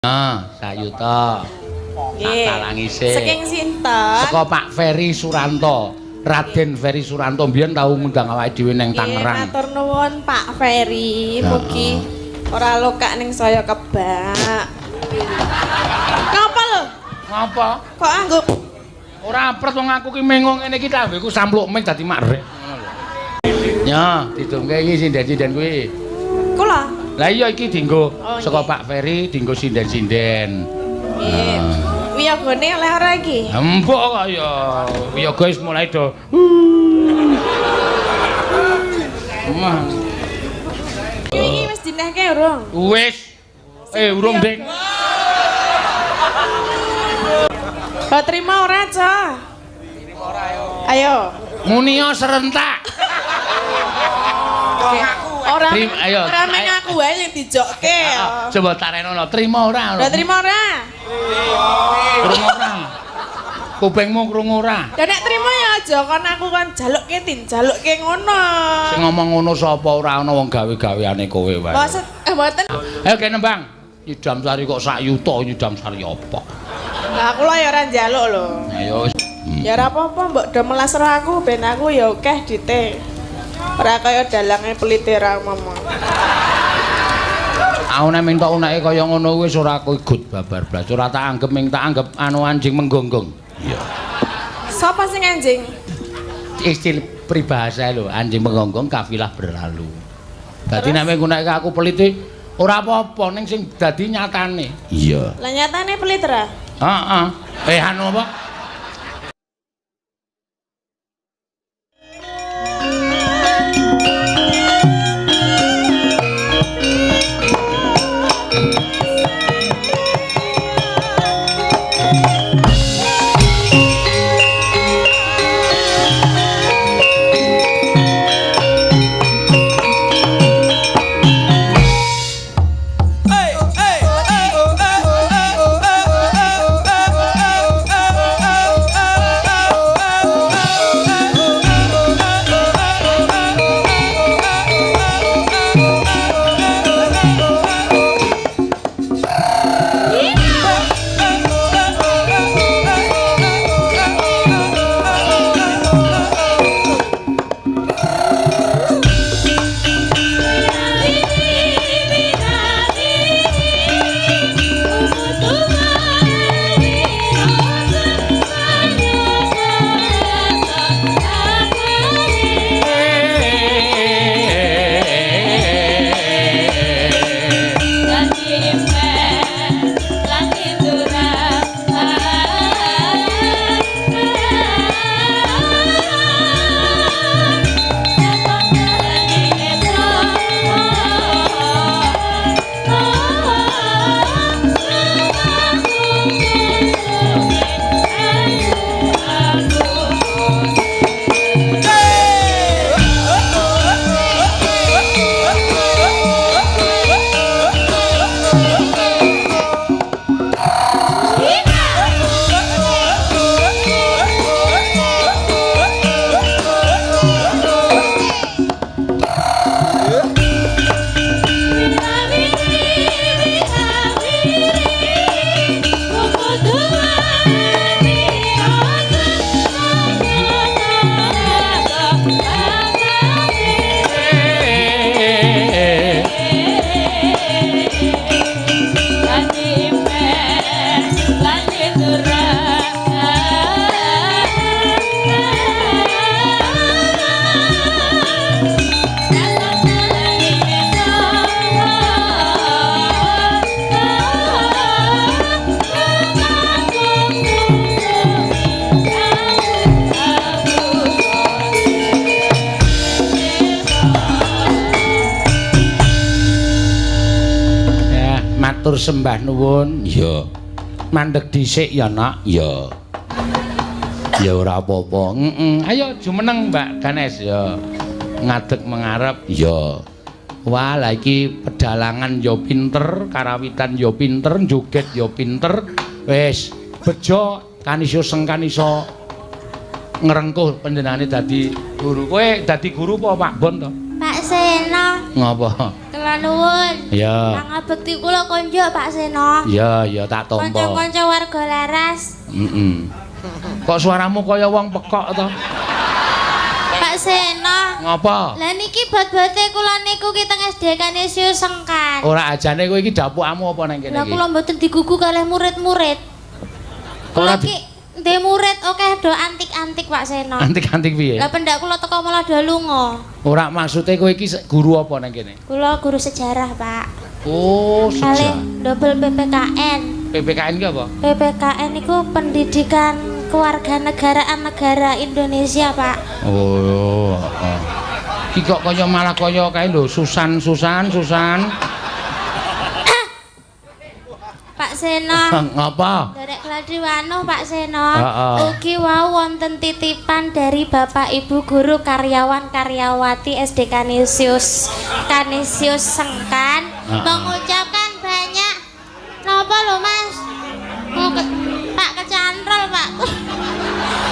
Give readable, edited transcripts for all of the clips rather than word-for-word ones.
Ah, sayuta. Nggih. Tak sik. Saking sinten? Saka Pak Ferry Suranto. Raden Ferry Suranto mbiyen tau ngundang awake dhewe nang Tangerang. Nggih, matur nuwun Pak Ferry. Mugi ora lokak ning saya kebak. Ngapa lho? Ngapa? Kok angguk? Ora apret wong aku ki mengo ngene iki tambeku sampluk ming dadi makrek ngono lho. Ya, didongke iki sinden-sinden kuwi. Kula. Lah iya iki dienggo Oh, saka nggih. Pak Ferry dienggo sinden-sinden. Nggih. Wiyogone oleh ora iki? Empuk kok ya. Wiyaga wis mulai do. Wah. Iki wis dinehke urung? Wis. Urung, Ding. Mbok trima ora, Ca? Ayo. Munio serentak. Ora Ayo. ora meng aku wae sing dijokke. Coba tarenono, trima ora? Lah trima ora? Krungu ora? Kupingmu krungu ora? Lah nek trima ya aja kon aku kon jalukke tin, jalukke ngono. Sing ngomong ngono sapa ora ana wong gawe-gaweane kowe wae. Maksud mboten. Ayo kene nembang. Nyidam sari kok sak yuta nyidam sari apa? Lah kula ya ora njaluk lho. Ayo. Ya ora apa-apa mbok do melas ro aku ben aku ya akeh dite. Ora kaya dalange pelite ra mama. Aku nek minta uneke kaya ngono wis ora igut babar blas. Ora tak anggep ming tak anggep anu anjing menggonggong. Iya. Sapa sing anjing? Istilah peribahasa lho, anjing menggonggong kafilah berlalu. Dadi nek nguneke aku pelite ora apa-apa ning sing dadi nyatane. Iya. Lah nyatane pelit ra? Heeh. Anu apa? Matur sembah nuwun. Iya. Mandeg dhisik ya, Nak. Iya. Ya ora apa-apa. Heeh. Ayo jumeneng, Mbak Ganes ya. Ngadeg mengarep. Iya. Wah, lah iki pedalangan ya pinter, karawitan ya pinter, joget ya pinter. Wis, bejo kanisya sengkan iso ngrengkuh panjenengane dadi guru. Kowe dadi guru apa Pak Bon to? Pak Seno. Ngapa? Kula nuwun. Ya. Pangabekti kula konjuk Pak Seno. Ya, ya tak tampa. Kanca-kanca warga Laras. Heeh. Kok suaramu kaya wong pekok to? Pak Seno. Ngapa? Lah niki bot-bote kula niku ki teng SD Kanisius Sengkan. Ora ajane kowe iki dapukamu apa nang kene Lah iki? kula mboten digugu kalih murid-murid. Ora Kula ki ndek murid akeh do antik-antik Pak Seno. Antik-antik piye? Lah pendak kula teko malah do lunga. Ora maksude kowe iki guru apa nang kene? Kula guru sejarah, Pak. Oh, Kalih sejarah. double PPKN. PPKN ki apa? PPKN iku Pendidikan Kewarganegaraan Negara Indonesia, Pak. Oh, heeh. Iki kok kaya malah kaya kae lho, Susan Susan Susan. Pak Seno. Ngapa? Derek Gladi Wano Pak Seno. Heeh. Ugi wau wonten titipan dari Bapak Ibu guru karyawan karyawati SD Kanisius Kanisius Sengkan mengucapkan banyak napa lho Mas? Mau Pak kecantrol Pak.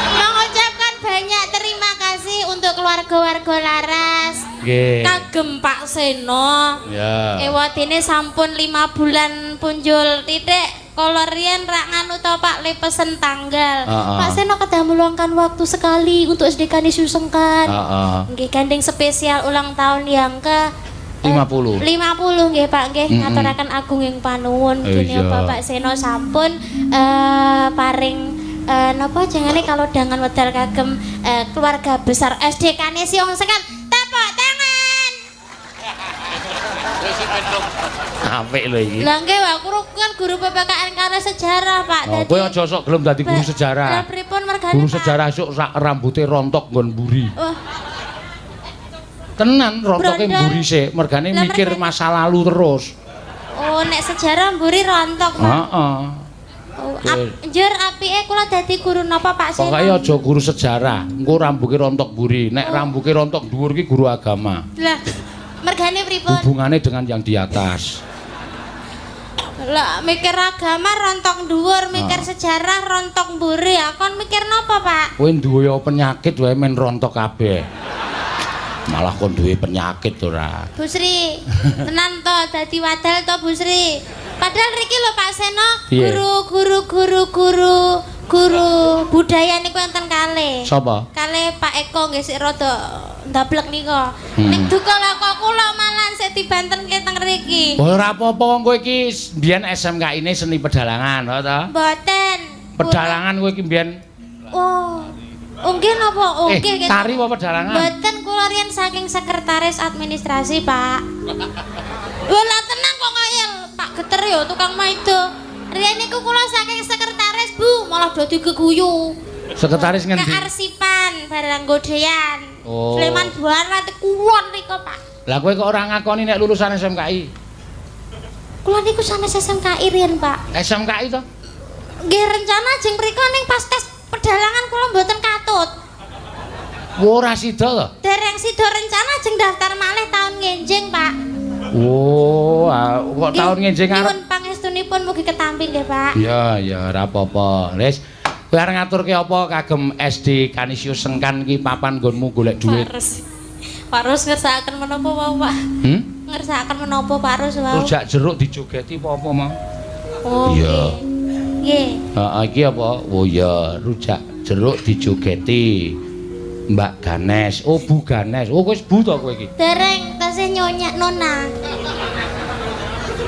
Mengucapkan banyak terima kasih untuk keluarga-warga Laras. Nggih. Kagem Pak Seno. Ya. Ewadene sampun 5 bulan punjul titik. Kala riyen rak nganu to Pak le pesen tanggal. Pak Seno kedah meluangkan waktu sekali untuk SD Kanisius Sengkan. Nggih gandeng spesial ulang tahun yang ke 50. 50 nggih Pak nggih ngaturaken agunging panuwun Oh, dunia iya. Bapak Seno sampun paring napa jengene kalodhangan wedal kagem keluarga besar SD Kanisius Sengkan. Tepuk tangan. Apik lho iki. Lah nggih Pak, kula kan guru PPKN karo sejarah Pak. Oh, kowe aja sok gelem dadi guru sejarah. Lah pripun mergane Guru Pak? sejarah esuk sak rambute rontok nggon mburi. Wah, Tenan rontoke Brondol. mburi sik, mergane Lah, mikir mergane- masa lalu terus. Oh, nek sejarah mburi rontok Pak. Heeh. Oh, njur apike kula dadi guru napa Pak Seno? Pokoke aja guru sejarah, engko rambuke rontok mburi. Nek rambuke rontok dhuwur ki guru agama. Lah, mergane pripun? Hubungane dengan yang di atas. Lah mikir agama rontok dhuwur, mikir sejarah rontok mburi. Ya kon mikir napa, Pak? Kowe duwe penyakit wae men rontok kabeh. Malah kon duwe penyakit ora. Bu Sri, tenan to dadi wadal to Bu Sri. Padahal riki lho Pak Seno, Piye? guru guru guru guru guru budaya niku enten kalih. Sapa? Kalih Pak Eko nggih sik rada ndablek nika. Ning duka lah kok kula malah sik dibantenke teng riki. Ora apa-apa wong kowe iki mbiyen SMK ini seni pedalangan, ha ta? Mboten. Pedalangan kowe iki mbiyen Oh. Oh nggih napa? Oh nggih. Tari apa pedalangan? Mboten kula riyen saking sekretaris administrasi, Pak. Wah, tenang kok ngayal, Pak geter yo tukang maido. Riyen niku kula saking sekretaris, Bu, malah dadi geguyu. Sekretaris ngendi? Kearsipan barang godean. Oh. Sleman Barat kulon niku, Pak. Lah kowe kok ora ngakoni nek lulusan SMKI? Kula niku sanes SMKI riyen, Pak. SMKI to? Nggih rencana jeng mriko ning pas tes pedalangan kula mboten katut. Ora sida to? Dereng sida rencana jeng daftar malih tahun ngenjing, Pak. Oh, kok tahun ngenjing arep. Nyuwun pangestunipun mugi ketampi nggih, Pak. Ya, ya ora apa-apa. Wis, kowe arep ngaturke apa kagem SD Kanisius Sengkan ki papan nggonmu golek duit? Pak Rus. Pak Rus ngersakaken menapa wau, Pak? Hmm? Ngersakaken menapa Pak Rus wau? Rujak jeruk dijogeti apa-apa mau? Oh, Iya. nggih. Heeh, iki apa? Oh iya, rujak jeruk dijogeti. Mbak Ganes. Oh, Bu Ganes. Oh, wis Bu to kowe iki. Dereng tasih nyonya Nona.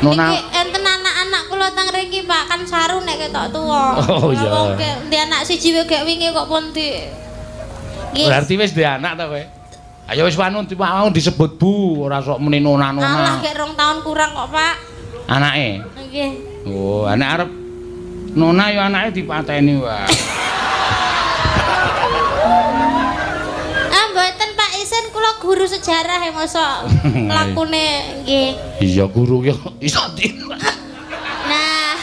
Nona. Niki enten anak-anak kula teng mriki, Pak, kan saru nek ketok tuwa. Oh, iya. Wong di anak siji wae gek wingi kok pun di. Nggih. Berarti wis duwe anak to kowe? Ayo wis wanun mau disebut Bu, ora sok muni nona-nona. Alah gek 2 tahun kurang kok, Pak. Anake. Nggih. Oh, anak arep nona ya anake dipateni wae. Ah, mboten Pak Isen kula guru sejarah ya mosok lakune nggih. Iya guru ki iso di. Nah,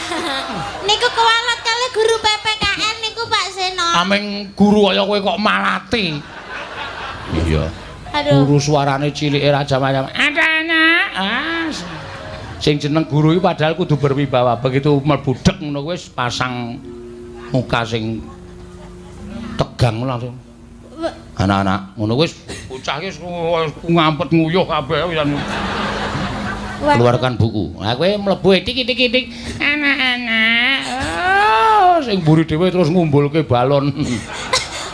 niku kewalat kali guru PPKN niku Pak Seno. Ameng guru kaya kowe kok malati. Iya. Aduh. Guru suarane cilike ra jam-jam. Ada anak. Ah. Sing jeneng guru iki padahal kudu berwibawa. Begitu mlebu dek ngono kuwi wis pasang muka sing tegang langsung. Anak-anak ngono wis bocah iki wis ngampet nguyuh kabeh wisan. Keluarkan buku. Lah kowe mlebu tik-tik-tik anak-anak. Oh, sing mburi dhewe terus ngumbulke balon.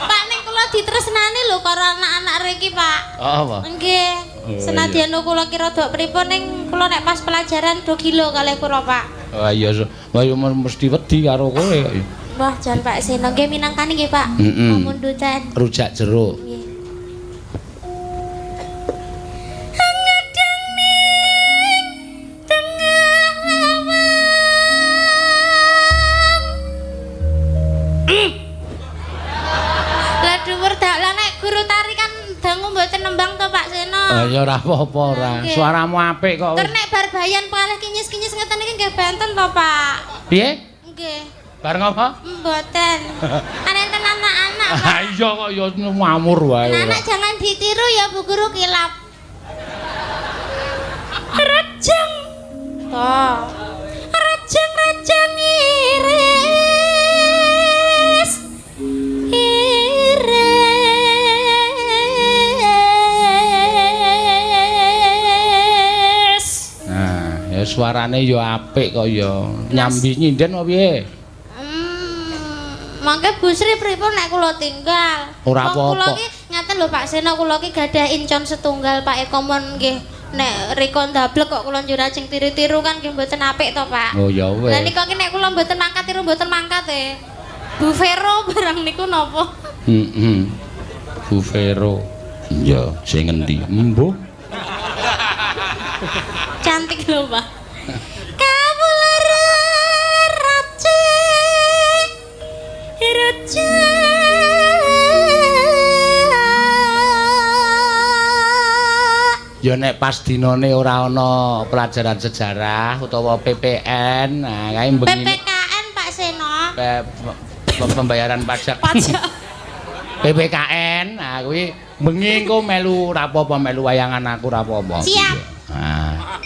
Pak ning kula ditresnani lho karo anak-anak riki, Pak. Oh, apa? Nggih. Senadyan kula ki rada pripun ning kula nek pas pelajaran do gila kalih kula, Pak. Oh iya, wah ya mesti wedi karo kowe kok. Wah, jan Pak Seno nggih minangkani nggih, Pak. Pamundutan. Rujak jeruk. Nggih. Ya ora apa-apa ora. Suaramu apik kok. Tur nek bar bayan palih kinyis-kinyis ngeten iki nggih benten to, Pak. Piye? Nggih. Bar ngopo? Mboten. Kan enten anak-anak, Pak. Ha iya kok ya ngamur wae. Anak jangan ditiru ya Bu Guru kilap. Rejeng. Toh. Rejeng-rejeng iris. Iris. Suarane ya apik kok ya. Nyambi nyinden apa piye? Mangke Bu Sri pripun nek kula tinggal? Ora apa-apa. Kula ki ngaten lho Pak Seno, kula ki gadah incon setunggal Pak Eko mon nggih. Nek rika ndablek kok kula njur ajeng tiru-tiru kan nggih mboten apik to, Pak. Oh ya wis. Lah nika ki nek kula mboten mangkat tiru mboten mangkat e. Bu Vero barang niku napa? Heeh. Bu Vero. Iya, sing ngendi? Embuh. Cantik lho, Pak. Kawula race race. Ya nek pas dinane ora ana pelajaran sejarah utawa PPN, nah kae bengi PPKN Pak Seno. Pembayaran pajak. Pajak. PPKN, nah kuwi bengi engko melu ora apa-apa, melu wayangan aku ora apa-apa. Siap. Nah.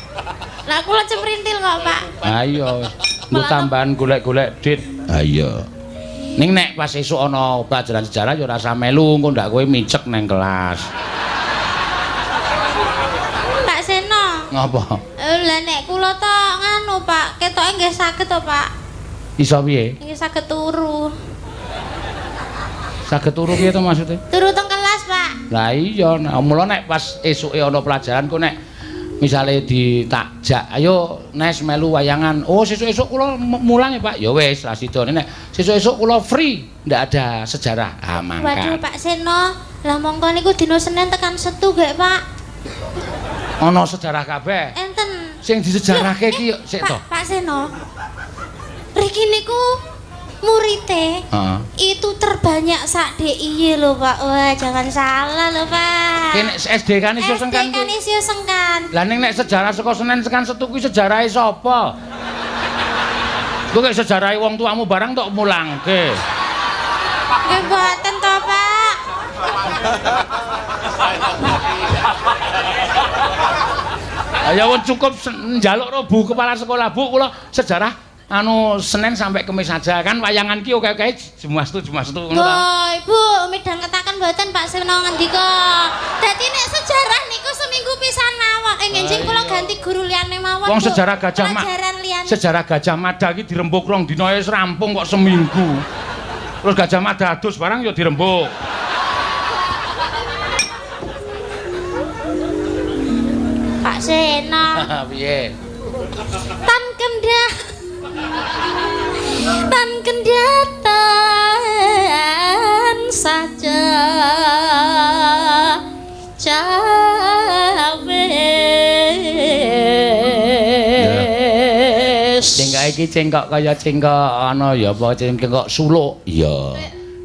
Lah kula cemrintil kok, Pak. Ayo, nggo tambahan golek-golek dit. Ha iya. Ning nek pas esuk ana pelajaran sejarah ya ora usah melu, engko ndak kowe micek nang kelas. Pak Seno. Ngapa? Lah nek kula to nganu, Pak, ketoke nggih saged to, Pak. Iso piye? Nggih saged turu. Saged turu piye to maksudnya? Turu teng kelas, Pak. Lah iya, nah, mula nek pas esuke ana pelajaran kok nek misale ditakjak, ayo Nes melu wayangan. Oh, sesuk-esuk kula mulang ya, Pak. Ya wis, ra sida. Nek sesuk-esuk kula free, ndak ada sejarah. Ah, mangkat. Waduh, Pak Seno, lah mongko niku dina Senin tekan Setu gek, Pak. Ana sejarah kabeh. Enten. Sing disejarahke iki sik to. Pak Seno. Riki niku murite itu terbanyak sak DIY lho, Pak. Wah, jangan salah lho, Pak. Ki nek SD kan iso sengkan. SD kan iso sengkan. Lah ning nek sejarah saka Senin tekan Setu kuwi sejarahe sapa? Kuwi nek sejarahe wong tuamu barang tok mulangke. Nggih mboten to, Pak. Ayo wong cukup njaluk ro Bu kepala sekolah, Bu kula sejarah anu Senin sampai Kamis saja kan wayangan ki oke-oke jumastu jumastu ngono ta. Oh, Ibu midhangetaken mboten Pak Seno ngendika. Dadi nek sejarah niku seminggu pisan mawon. Ngenjing kula ganti guru liyane mawon. Wong sejarah Gajah Mada. Sejarah Gajah Mada ki dirembuk rong dina wis rampung kok seminggu. Terus Gajah Mada adus barang ya dirembuk. Pak Seno. Piye? Tan kendha tan kendhatan saja cawe. Cengkok iki cengkok kaya cengkok ana ya apa cengkok suluk. Iya.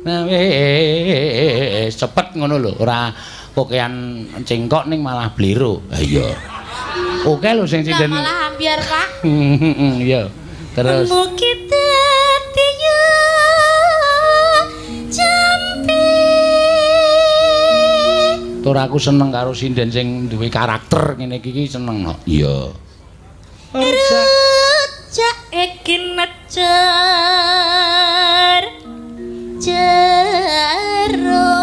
Nah wis cepet ngono lho, ora kokean cengkok ning malah bliru. Ha iya. Oke lho sing sinden. Malah ambyar, Pak. Iya. Terus mugi dadi jampi. Tur aku seneng karo sinden sing duwe karakter ngene iki seneng kok. Iya. Rujak iki necer jero.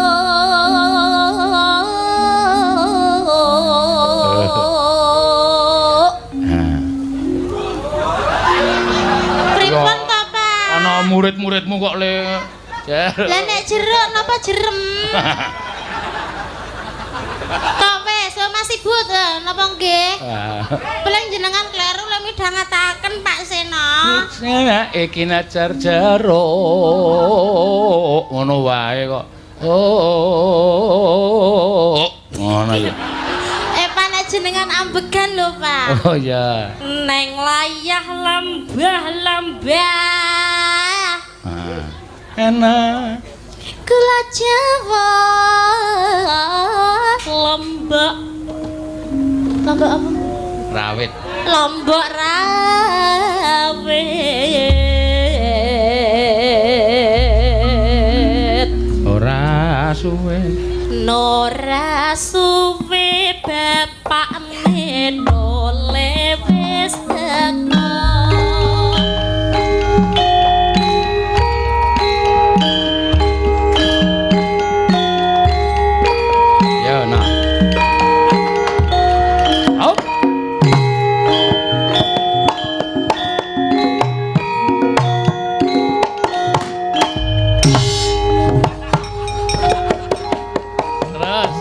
Murid-muridmu kok le. Lah nek jeruk napa jerem? Kok wis Mas Ibu napa nggih? Paling jenengan kleru lek midhangetaken Pak Seno. Iki najar jeruk ngono wae kok. Oh. Ngono ya. Pak nek jenengan ambegan lho, Pak. Oh iya. Neng layah lembah-lembah. Ah. Enak. Gula Jawa lombok. Lombok apa? Rawit. Lombok rawit. Ora suwe. Ora suwe bapak menole wis teko. Ya nah. Hop. Terus.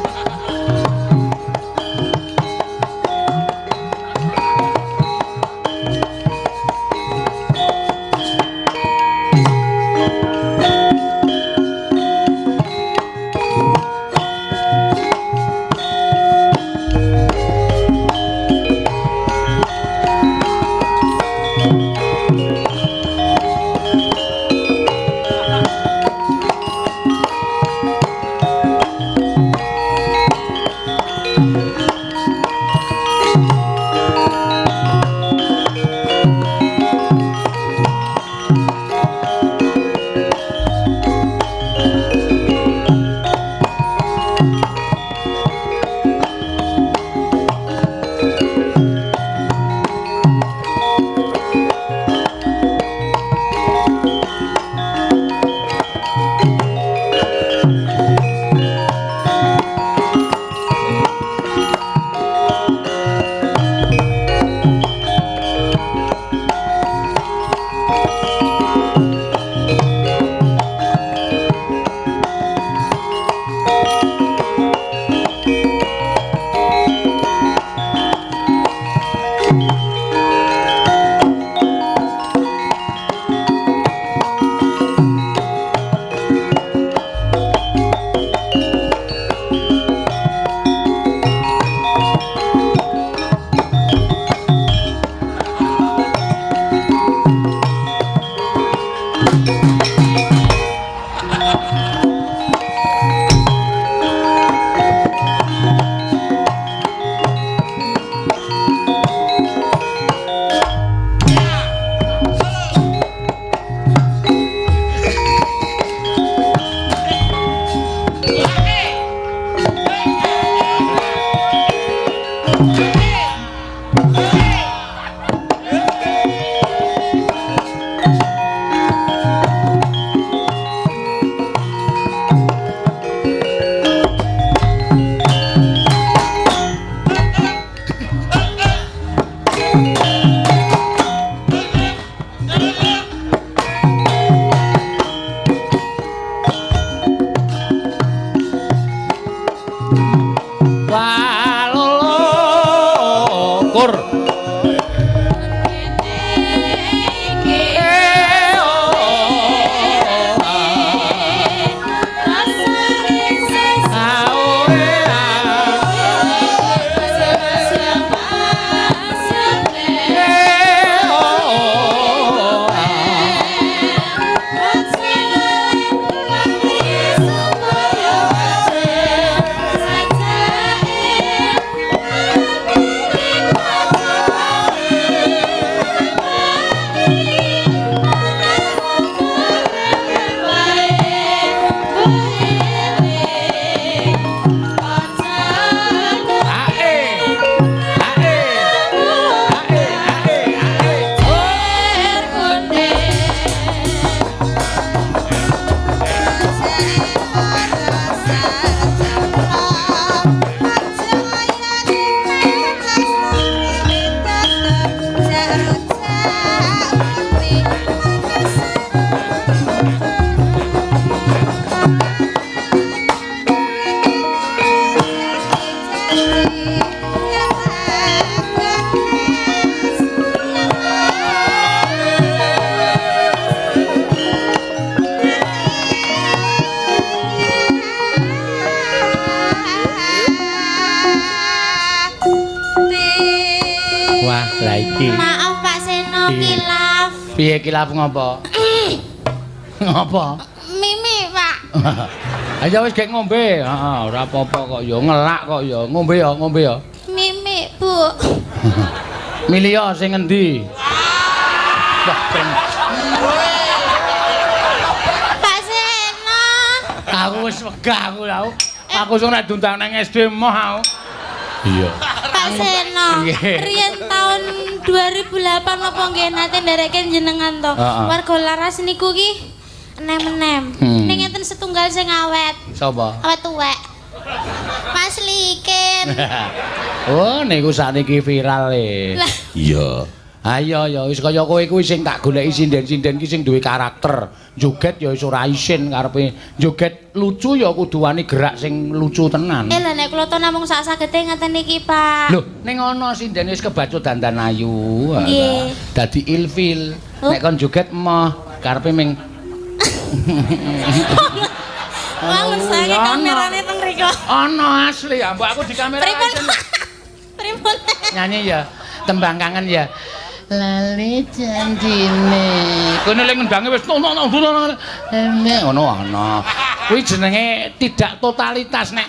Walulukur. Piye kilaf ngopo? Ngopo? Mimi, Pak. Ayo wis gek ngombe. Heeh, ora apa-apa kok ya ngelak kok ya. Ngombe ya, ngombe ya. Mimi, Bu. Milih ya sing ngendi? Wah, ben. Pak Seno. Aku wis wegah aku aku. Aku sing nek diundang nang SD moh aku. Iya. Pak Seno. Riyen tahun 2008 apa nggih nate ndereke jenengan to. Warga Laras niku ki enem-enem. Ning enten setunggal sing awet. Sapa? Awet tuwek. Mas Likin. Oh, niku sakniki viral e. Iya. Ayo ya wis kaya kowe kuwi sing tak goleki sinden-sinden ki sing duwe karakter. Joget ya wis ora isin karepe. Joget lucu ya kudu wani gerak sing lucu tenan. Lha nek kula to namung sak sagete ngeten iki, Pak. Lho, ning ana sinden wis kebacut dandan ayu. Nggih. Dadi ilfil. Oh. Nek kon joget emoh karepe ming Wah, ngersake kamerane teng mriko. Ana asli ya, mbok aku di kamera. Pripun? Pripun? Nyanyi ya, tembang kangen ya. Lali janjine. Kono lek ngendange wis no no no no. Ngono ana. Kuwi jenenge tidak totalitas nek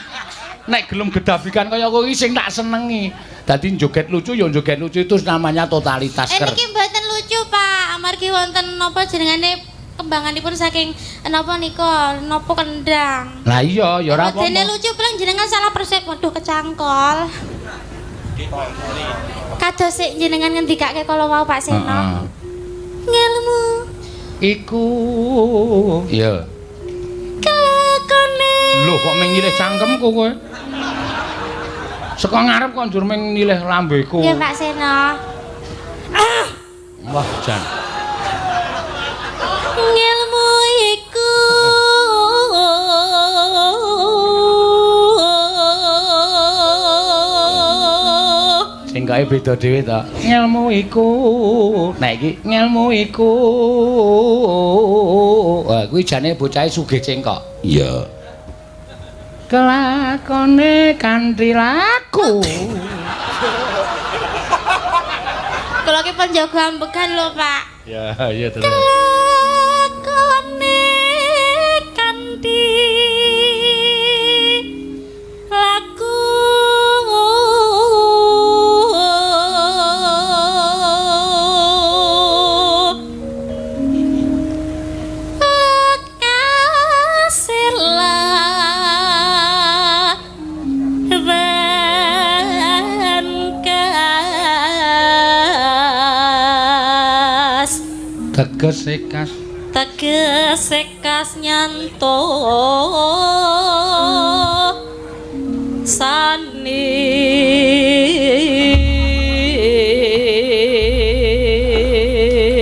nek gelem gedabikan kaya kowe iki sing tak senengi. Dadi joget lucu ya joget lucu itu namanya totalitas. Niki mboten lucu, Pak. Amargi wonten napa jenengane kembanganipun saking napa nika, napa kendang. Lah iya, ya ora apa-apa. Dene lucu paling jenengan salah persep, waduh kecangkol. Kados sik jenengan ngendikake kala wau Pak Seno. Heeh. Ngelmu iku iya. Kelakone. Lho kok ming nyilih cangkemku kowe? Saka ngarep kok njur ming nyilih lambeku. Nggih Pak Seno. Wah, jan. Ngelmu iku sing kae beda dhewe ta. Ngelmu iku. Nek iki ngelmu iku. Wah, kuwi jane bocahe sugih cengkok. Iya. Kelakone kanthi laku. Kula ki penjaga ambegan lho, Pak. Ya, iya terus. Kelakone kanthi laku. Teges ekas. Teges ekas nyanto sani.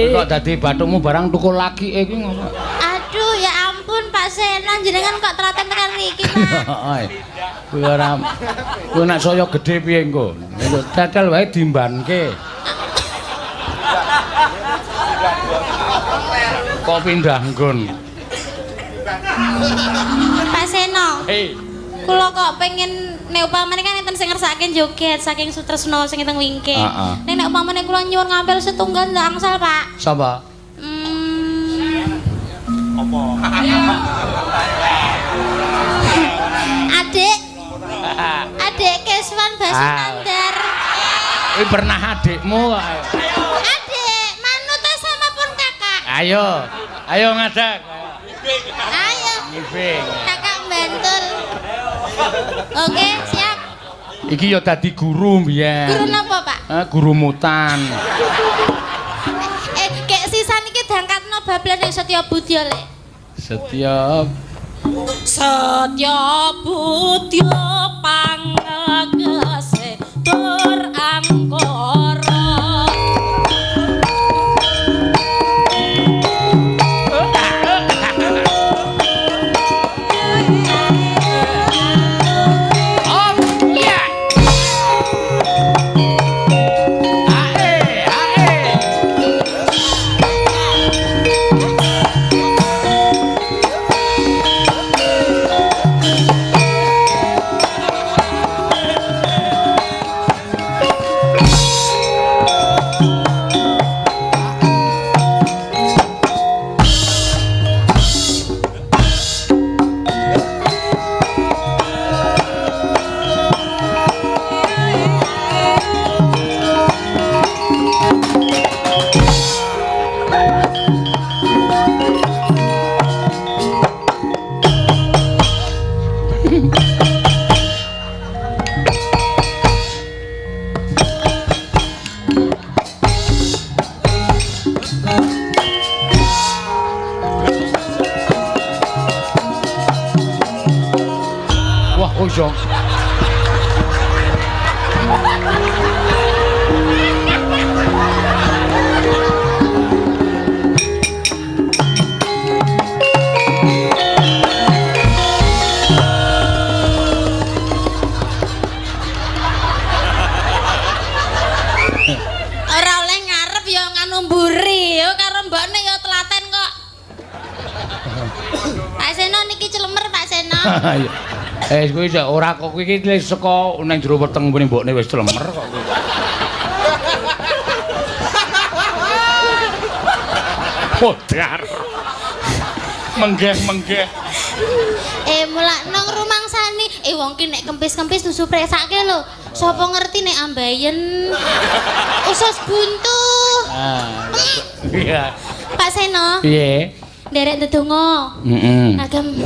Kok dadi bathukmu barang tukul lagi iki ngono. Aduh ya ampun Pak Seno jenengan kok telaten tekan mriki Pak. Heeh. Kuwi ora kuwi nek saya gedhe piye engko. Tetel wae dimbanke. Kok pindah nggon. Pak Seno. Hei. Kula kok pengen nek upamane kan enten sing ngersake joget saking Sutresno sing teng wingking. Nek nek upamane kula nyuwun ngampil setunggal ndak angsal, Pak. Sapa? Apa? Adik. Adik Keswan Basunandar. Kuwi pernah adikmu kok. Adik, manut sama pun kakak. Ayo. Ayo ngadeg. Ayo. Ngibing. Kakak bantul. Oke, siap. Iki ya dadi guru mbiyen. Guru napa, Pak? Guru mutan. Kek sisan iki diangkatno bablan ning Setya Budya, Lek. Setya Setya Budya pangegese tur angkara. Jong. Ora oleh ngarep ya nganu mburi ya karo mbokne ya telaten kok. Pak Seno niki celemer Pak Seno. Eh kuwi ora kok kuwi iki saka nang jero weteng mbene mbokne wis celemer kok kuwi. Modar. Menggeh-menggeh. Mulakno ngrumangsani. Wong ki nek kempis-kempis dusu presake lho. Sapa ngerti nek ambayen usus buntu. Ah. Iya. Pak Seno. Piye? Nderek ndedonga. Heeh. Kagem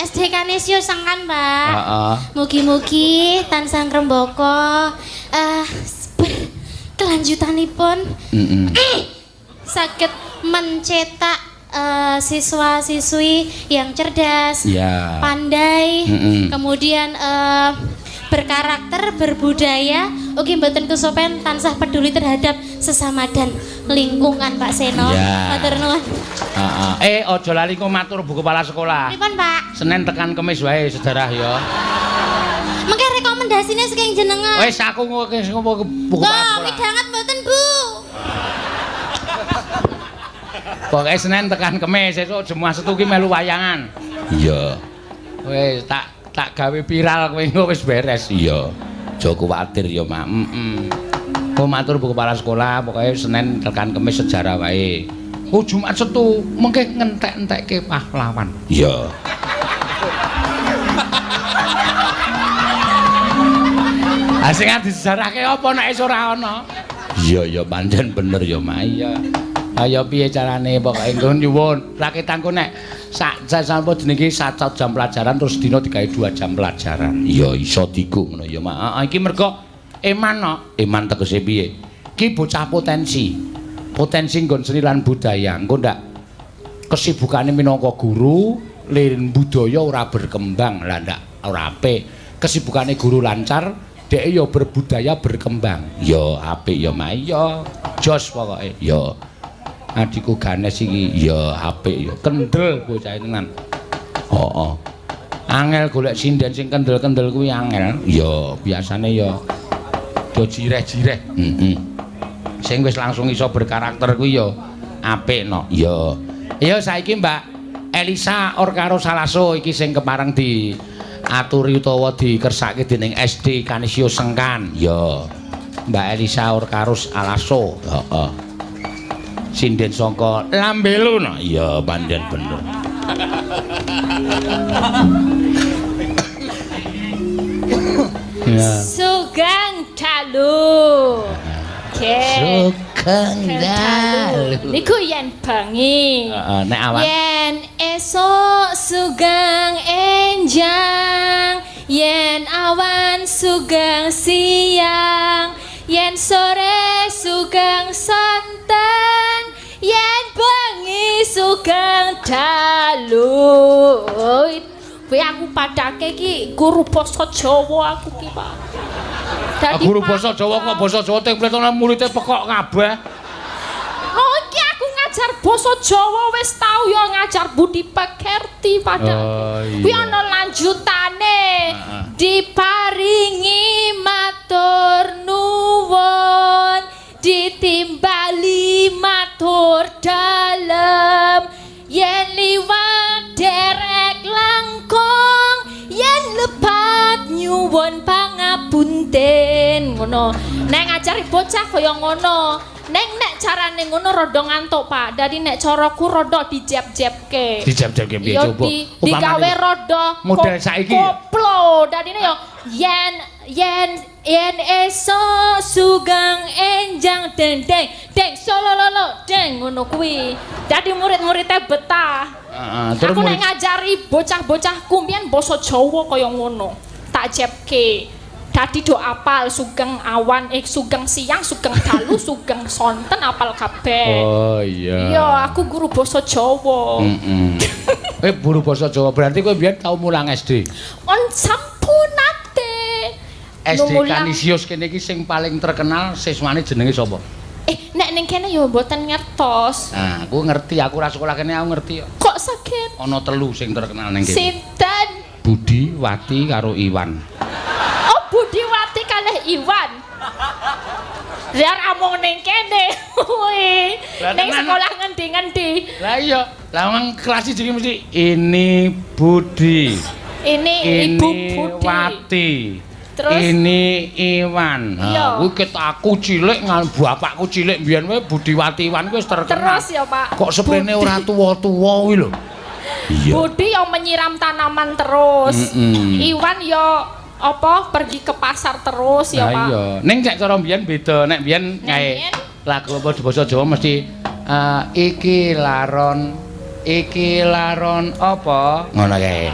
SD Kanisius Sengkan, Pak. Heeh. Mugi-mugi tansah ngrembaka kelanjutanipun. Heeh. Saged mencetak siswa-siswi yang cerdas, ya. Pandai, kemudian berkarakter, berbudaya, ugi mboten kesopen tansah peduli terhadap sesama dan lingkungan Pak Seno. Ya. Matur nuwun. Heeh. Aja lali kok matur Bu Kepala Sekolah. Pripun, Pak? Senin tekan Kemis wae sejarah ya. Mengke rekomendasine saking jenengan. Wis aku ngomong Bu Kepala Sekolah. Midanget mboten, Bu. Pokoke Senin tekan Kemis, esuk Jumat Setu ki melu wayangan. Iya. Wis tak gawe viral kowe engko wis beres. Iya. Aja kuwatir ya, Mak. Heeh. Kok matur Bu Kepala Sekolah, pokoke Senin tekan Kemis sejarah wae. Oh, Jumat Setu mengke ngentek-entekke pahlawan. Iya. Ah sing disejarahke apa nek wis ora ana? Iya ya pancen bener ya, Mak. Iya. Ayo piye carane pokoke nggon nyuwun. Rakitanku nek sak sampun jenenge 1 jam pelajaran terus dina digawe 2 jam pelajaran. Iya iso digo ngono ya, Mak. Heeh iki mergo eman no. Eman tegese piye? Iki bocah potensi. Potensi nggon seni lan budaya. Engko ndak kesibukane minangka guru, lin budaya ora berkembang. Lah ndak ora apik. Kesibukane guru lancar, dhek ya berbudaya berkembang. Ya apik ya, Mak. Ya jos pokoke. Ya. Adikku Ganes iki ya apik ya, kendel bocah tenan. Heeh. Angel golek sinden sing kendel-kendel kuwi angel. Ya biasane ya do jireh-jireh. Heeh. Sing wis langsung iso berkarakter kuwi ya apik no. Ya. Ya saiki Mbak Elisa Orkaro Salaso iki sing kepareng diaturi utawa dikersake dening SD Kanisius Sengkan. Ya. Mbak Elisa Orkarus Alaso. Heeh. Sinden saka Lambelu no. Iya pancen bener. Ya. Sugeng dalu. Sugeng dalu. Niku yen bengi. Heeh, nek awan. Yen esuk sugeng enjang, yen awan sugeng siang, yen sore sugeng sonten, yen bengi sugeng dalu. Kuwi aku padake iki guru basa Jawa aku ki, Pak. Dadi guru basa Jawa kok basa Jawa template muridé pekok kabeh. Oh, iki aku ngajar basa Jawa wis tau ya ngajar budi pekerti padake. Oh, iya. Kuwi ana lanjutane. Diparingi matur nuwun, ditimbali matur dalem, yen liwat derek langkung, yen lepat nyuwun pangapunten. Ngono. Nek ngajari bocah kaya ngono. Neng nek carane ngono rada ngantuk, Pak. Dadi nek caraku rada dijeb-jebke. Dijeb-jebke piye coba? Digawe rada model saiki. Koplo. Dadine yo yen yen yen esuk sugeng enjang deng deng deng solololo deng ngono kuwi. Dadi murid-muridnya betah. Heeh, aku nek ngajari bocah-bocahku mbiyen basa Jawa kaya ngono. Tak jebke. Dadi do apal sugeng awan, sugeng siang, sugeng dalu, sugeng sonten apal kabeh. Oh iya. Iya, aku guru basa Jawa. Heeh. Kowe guru basa Jawa berarti kowe biyen tau mulang SD. On sampun nate. SD Numulang. Kanisius kene iki sing paling terkenal siswane jenenge sapa? Nek ning kene ya mboten ngertos. Nah, aku ngerti, aku ora sekolah kene aku ngerti kok. Kok saged? Ana telu sing terkenal ning kene. Sinten? Budi, Wati karo Iwan. Oh, Budiwati kalih Iwan. Biar amung ning kene. Kuwi. Lah, Ning tenan. sekolah ngendi-ngendi. Lah iya, lah wong kelas iki mesti ini Budi, Ini, ini Ibu Budi. Wati. Terus? Ini Iwan. Iya. Ha, kuwi ket aku cilik ngan bapakku cilik mbiyen wae Budi Wati Iwan kuwi wis terkenal. Terus ya, Pak. Kok seprene Budi. ora tuwa-tuwa kuwi lho. Iya. Budi yang menyiram tanaman terus. Iwan yo apa pergi ke pasar terus ya, Lah Pak. iya. Ning cek cara mbiyen beda. Nek mbiyen Nek kae mbiyen? lagu apa di basa Jawa mesti iki laron apa? Ngono kae.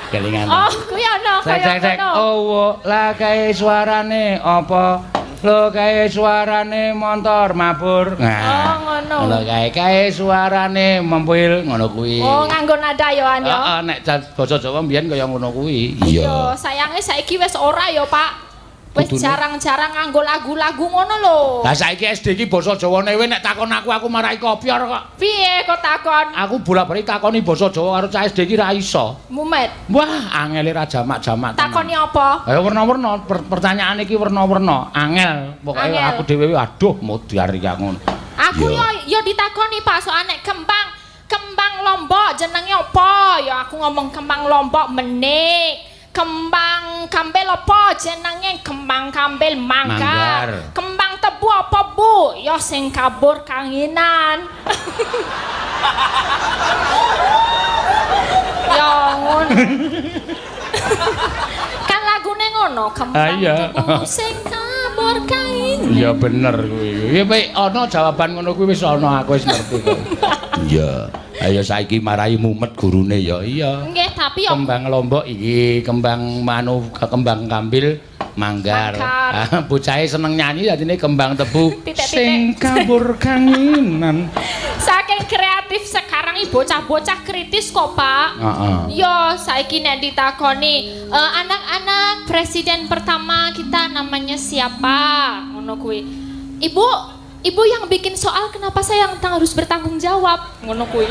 Kelingan. Oh, kuwi ana Sek kaya sek sek. ngono. Oh, lah kae suarane apa? Lho kae suarane montor mabur. Nah. Oh, ngono. Ngono kae kae suarane mempil ngono kuwi. Oh, nganggo nada ya an ya. Heeh, nek basa Jawa mbiyen kaya ngono kuwi. Iya, sayange saiki wis ora ya, Pak. Wis Kudune. jarang-jarang nganggo lagu-lagu ngono lho. Lah saiki SD iki basa Jawane we nek takon aku aku marai kopior kok. Piye kok takon? Aku bola-bali takoni basa Jawa karo cah SD iki ra iso. Mumet. Wah, angele ra jamak-jamak. tenan. Takoni apa? Ayo werna-werna, pertanyaan iki werna-werna, angel. Pokoke Angel. aku dhewe aduh modar iki aku ngono. Aku yo yo ditakoni Pak soal nek kembang, kembang lombok jenenge apa? Ya aku ngomong kembang lombok menik. Kembang kambil apa jenenge? Kembang kambil manggar. Manggar. Kembang tebu apa, Bu? Ya sing kabur kanginan. Ya ngono. Kan lagune ngono, kembang Ah, iya. tebu sing kabur kanginan. Iya bener kuwi. Ya wis ana jawaban ngono kuwi wis ana aku wis ngerti kok. Iya. Ayo saiki marai mumet gurune ya. Iya. Nggih, tapi yo Kembang lombok iki, kembang manu, kembang kambil manggar. Manggar. Ah, bocahe seneng nyanyi dadine kembang tebu Titik-titik. sing kabur kanginan. Saking kreatif sekarang iki bocah-bocah kritis kok, Pak. Heeh. Yo, saiki nek ditakoni, anak-anak presiden pertama kita namanya siapa? Ngono kuwi. Ibu, ibu yang bikin soal kenapa saya yang harus bertanggung jawab? Ngono kuwi.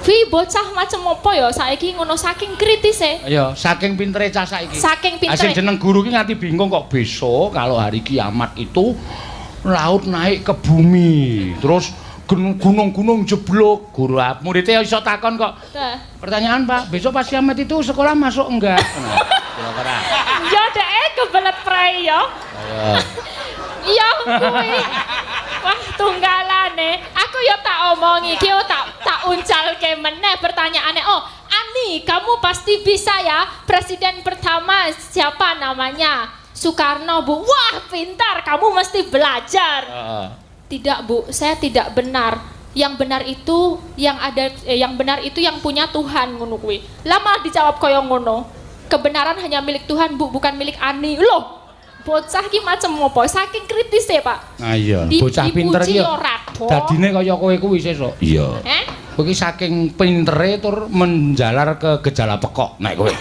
Kuwi bocah macem apa ya saiki ngono saking kritis e. Iya, saking pintere cah saiki. Saking pintere. Ah, sing jeneng guru ki nganti bingung kok besok kalau hari kiamat itu laut naik ke bumi. Terus gunung-gunung jeblok. Guru muridnya iso takon kok. Dah. Pertanyaan, Pak, besok pas kiamat itu sekolah masuk enggak? Nah, kira-kira. Yo dhek kebelet prei yo. Ayo. Iya kuwi. Wah, tunggalane. Aku yo tak omongi iki yo tak uncalke meneh pertanyaane. Oh, Ani, kamu pasti bisa ya. Presiden pertama siapa namanya? Soekarno, Bu. Wah, pintar. Kamu mesti belajar. Heeh. Tidak, Bu. Saya tidak benar. Yang benar itu yang ada yang benar itu yang punya Tuhan ngono kuwi. Lah malah dijawab kaya ngono. Kebenaran hanya milik Tuhan, Bu, bukan milik Ani. Loh, bocah ki macem apa? Saking kritis ya, Pak. Nah iya, bocah pinter dipuji ki yo rapo. Dadine kaya kowe kuwi sesuk. Iya. Eh? Kowe ki saking pintere tur menjalar ke gejala pekok nek kowe.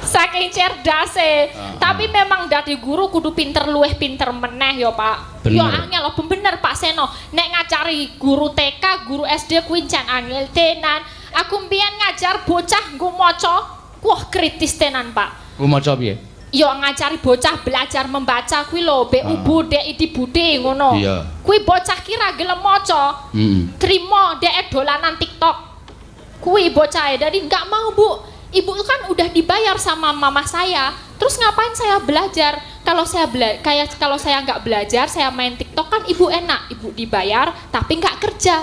Saking cerdase. Tapi memang dadi guru kudu pinter luwih pinter meneh ya, Pak. Bener. Yo angel lho, bener Pak Seno. Nek ngajari guru TK, guru SD kuwi jan angel tenan. Aku mbiyen ngajar bocah nggo maca, wah kritis tenan, Pak. Ku maca piye? Yo ngajari bocah belajar membaca kuwi lho, B U B D I D Budi ngono. Iya. Kuwi bocah ki ra gelem maca. Heeh. Trimo dhek dolanan TikTok. Kuwi bocah jadi nggak mau, Bu. Ibu kan udah dibayar sama mama saya. Terus ngapain saya belajar? Kalau saya kayak kalau saya nggak belajar, saya main TikTok kan ibu enak, ibu dibayar tapi nggak kerja.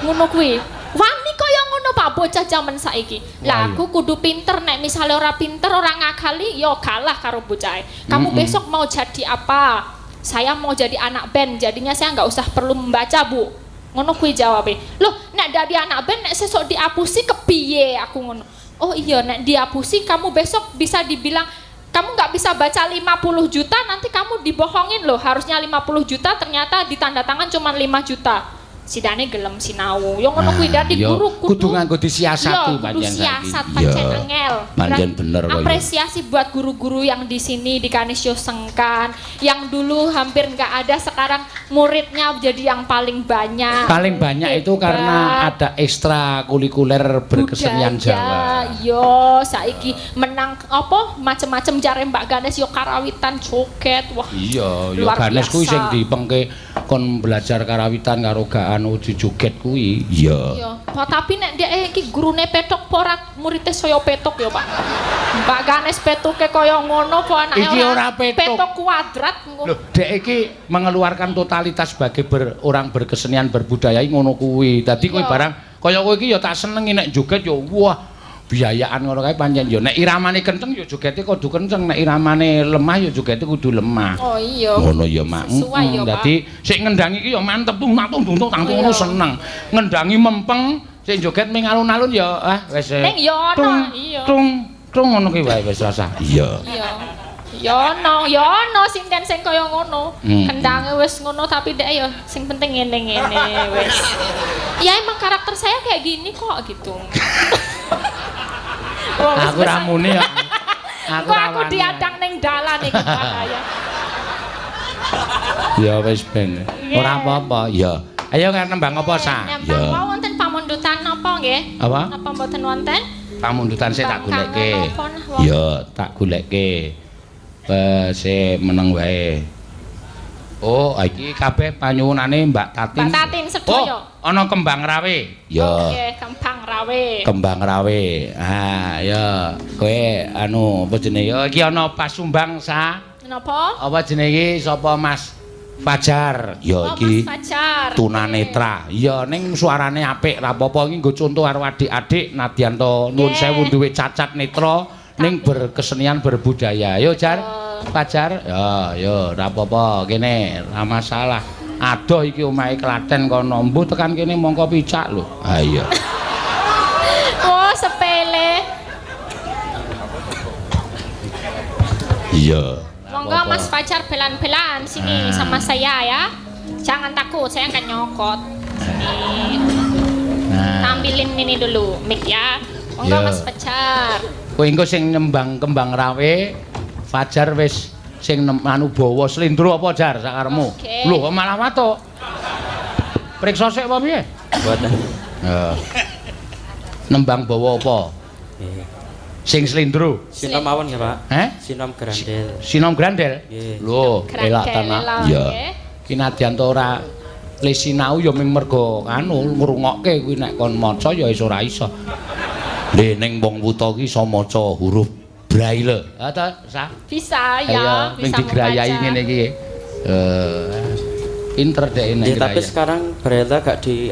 Ngono kuwi. Wani kaya ngono Pak bocah zaman saiki. Lah aku kudu pinter nek misale ora pinter ora ngakali yo kalah karo bocahe. Kamu besok mau jadi apa? Saya mau jadi anak band, jadinya saya nggak usah perlu membaca, Bu. Ngono kuwi jawabe. Loh, nek dadi anak band nek sesuk diapusi kepiye aku ngono. Oh iya, nek diapusi kamu besok bisa dibilang kamu nggak bisa baca 50 juta, nanti kamu dibohongin loh. Harusnya 50 juta ternyata ditanda tangan cuma 5 juta. Sidane gelem sinau. Yo ngono kuwi dadi guru kudu nganggo disiasati. Iya, kudu pancen saiki. Siasat pancen angel. Pancen bener kaya. Apresiasi buat guru-guru yang di sini di Kanisius Sengkan, yang dulu hampir nggak ada sekarang muridnya jadi yang paling banyak. Paling banyak itu karena ada ekstra kulikuler berkesenian budaya, Jawa. Yo, saiki menang apa macem-macem jare Mbak Ganes yo karawitan joget. Wah. Iya, yo Luar Ganes kuwi biasa. sing dipengke kon belajar karawitan karo gak anu dijoget kuwi. Iya. Iya, Pak, tapi nek dia iki gurune petok apa ora muridnya saya petok ya, Pak. Mbak Ganes petoke kaya ngono apa anake Iki ora petok. Petok kuadrat engko. Loh, dek iki mengeluarkan totalitas sebagai orang berkesenian berbudaya iki ngono kuwi. Dadi kowe Iya. barang kaya kowe iki ya tak senengi nek joget ya wah biayaan ngono kae pancen ya nek iramane kenceng ya jogete kudu kenceng, nek iramane lemah ya jogete kudu lemah. Oh iya. Ngono ya, Mak. Sesuai ya, Pak. Dadi sik ngendangi iki ya mantep tung tung tung tung ngono Iya. seneng. Ngendangi mempeng, sik joget ming alun-alun ya ah wis. Ning ya ono, iya. Tung tung ngono ki wae wis rasa. Iya. Iya. Ya ono, ya ono sinden sing kaya ngono. Kendange wis ngono tapi dek ya sing penting ngene-ngene wis. Ya emang karakter saya kayak gini kok gitu. Oh, wis Aku ramune ya. Aku rawani. diadang ning dalan iki bahaya. Ya wis ben. Iya. Ora apa-apa. Ya. Ayo kan nembang apa sa? Nembang apa wonten pamundutan napa nggih? Apa? Napa mboten wonten? Pamundutan sik tak Kangen goleke. apa nah, wong? Ya, tak goleke. Sik meneng wae. Oh, iki kabeh panyuwunane Mbak Tatin. Mbak Tatin sedaya. Oh, ana kembang rawe. Ya. Oke, kembang rawe. Kembang rawe. Ah, ya. Kowe anu apa jenenge? Ya iki ana pasumbang sa. Napa? Apa jenenge iki sapa Mas Fajar? Ya Oh, iki Mas Fajar. tunanetra. Iya ning suarane apik ra apa-apa iki nggo contoh karo adik-adik nadyan to nuwun Nggih. sewu duwe cacat netra ning berkesenian berbudaya. Yo Jar, Fajar. Ya, yo ra apa-apa kene ra masalah. Adoh iki omahe Klaten kono. Mbuh tekan kene mongko picak lho. Ha iya. Oh, sepele. Iya. Monggo Mas Fajar belan-belan sini sama saya ya. Jangan takut, saya akan nyokot. Sini. Nah. Tampilin ini dulu mic ya. Monggo Iya. Mas Fajar. Kowe engko sing nyembang kembang rawe, Fajar wis sing anu bawa slindro apa Jar sakaremu? Oke. Lho kok malah watuk. Periksa sik apa piye? Mboten. Heeh. Nembang bawa apa? Nggih. Sing slindro. Sinom mawon nggih, Pak. Heh? Sinom Grandel. Sinom Grandel. Nggih. Lho, elak Grandel, tenan. nggih. Iya. Ki nadyan to ora le sinau ya ming mergo anu ngrungokke kuwi nek kon maca ya iso ora iso. Le ning wong wuta ki iso maca huruf Braille. Ha ta, Sa? Bisa ya, Ayo, ning bisa digrayahi membaca. ngene iki. Pinter dek nek Ya, tapi ngrayah. sekarang Braille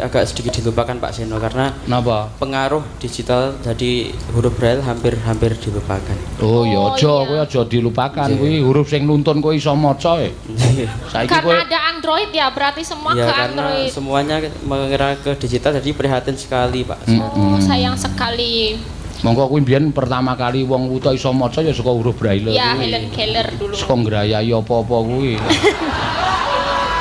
agak sedikit dilupakan Pak Seno karena Napa? pengaruh digital jadi huruf Braille hampir dilupakan. Oh ya Oh, aja iya. kowe aja dilupakan kuwi huruf sing nuntun kowe iso maca e. Saiki Karena kowe ada Android ya, berarti semua ya ke karena Android. semuanya mengira ke digital jadi prihatin sekali Pak. Oh, sayang sekali. Monggo kuwi mbiyen pertama kali wong wuta iso maca ya saka huruf Braille Ya, kuwi. Helen Keller dulu. Saka ngrayahi apa-apa kuwi.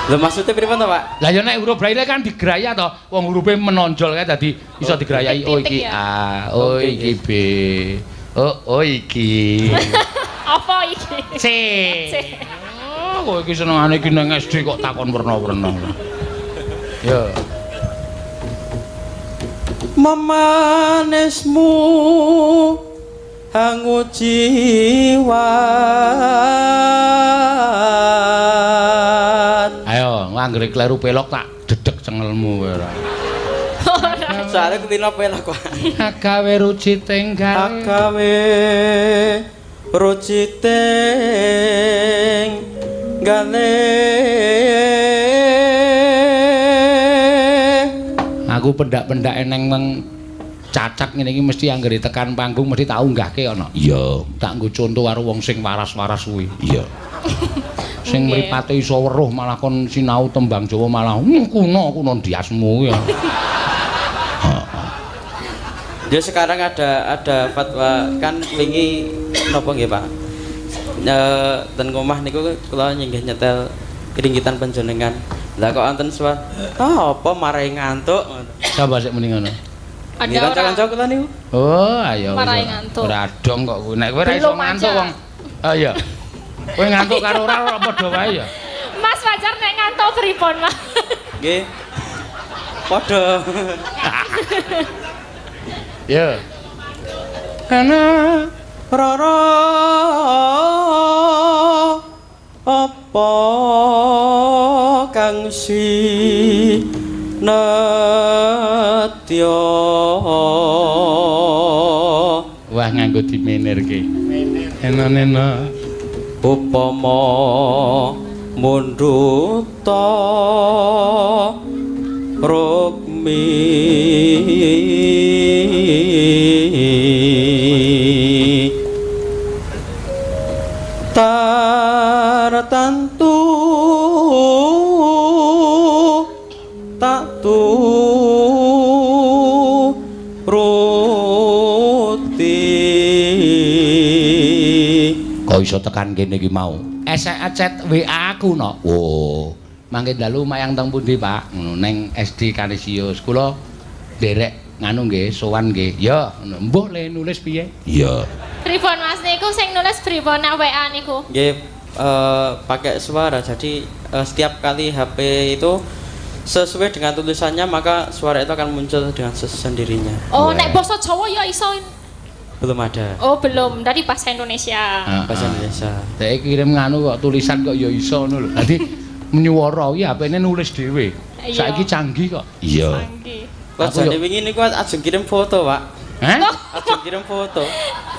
Lho maksudnya pripun to, Pak? Lah ya nek huruf Braille kan digraya to, wong hurufe menonjol kae dadi iso digrayahi oh Titik iki ya. A, oh Oke, iki B. Oh, oh iki Apa iki? C. C. Oh, kowe iki senengane iki nang SD kok takon werna-werna. Ya. Memanismu hangu jiwa. Ayo, anggere kleru pelok tak dedek cengelmu kowe ora. Soalnya kulino pelok, Pak. Agawe ruji tenggale. Agawe ruciting gale. Aku pendak-pendak eneng meng cacat ngene iki mesti anggere tekan panggung mesti tak unggahke ana. Iya, tak nggo conto karo wong sing waras-waras kuwi. Iya. Sing Nggih. mripate iso weruh malah kon sinau tembang Jawa malah kuno kuno ndiasmu ya. Ya sekarang ada fatwa kan wingi napa nggih Pak? Ten omah niku kula nyenggih nyetel ringgitan panjenengan. Lah kok wonten suara, ah apa marai ngantuk ngono. Sapa sik muni ngono? Ada Nggih ora? kanca-kanca kula niku. Oh, ayo. Marai ngantuk. Ora dong kok kowe. Nek kowe ora iso Belum ngantuk aja. wong. Oh iya. Kowe ngantuk karo ora ora padha wae ya. Mas Fajar nek ngantuk pripun, Mas? Nggih. Padha. Ya. Ana Rara apa kang sinetya wah nganggo dimenirke. Ena-ena upama mundhuta rukmi tartantu tak turuti. Kok iso tekan kene iki mau? Esek chat WA aku no. Oh, mangke dalu mayang teng pundi, Pak? Ngono ning SD Kanisius. Kula nderek nganu nggih, sowan nggih. Ya, ngono. Mbuh le nulis piye? Iya. Pripun Mas niku sing nulis pripun nek WA niku? Nggih, pakai suara. Jadi setiap kali HP itu sesuai dengan tulisannya maka suara itu akan muncul dengan sendirinya. Oh, nek basa Jawa ya iso. Belum ada. Oh, belum. Dari bahasa Indonesia. Bahasa Indonesia. Dek kirim nganu kok tulisan kok ya iso ngono lho. Dadi menyuwara iki HP-ne nulis dhewe. Iya. Saiki canggih kok. Iya. Canggih. Kok Aku jane wingi niku ajeng kirim foto, Pak. Hah? Ajeng kirim foto.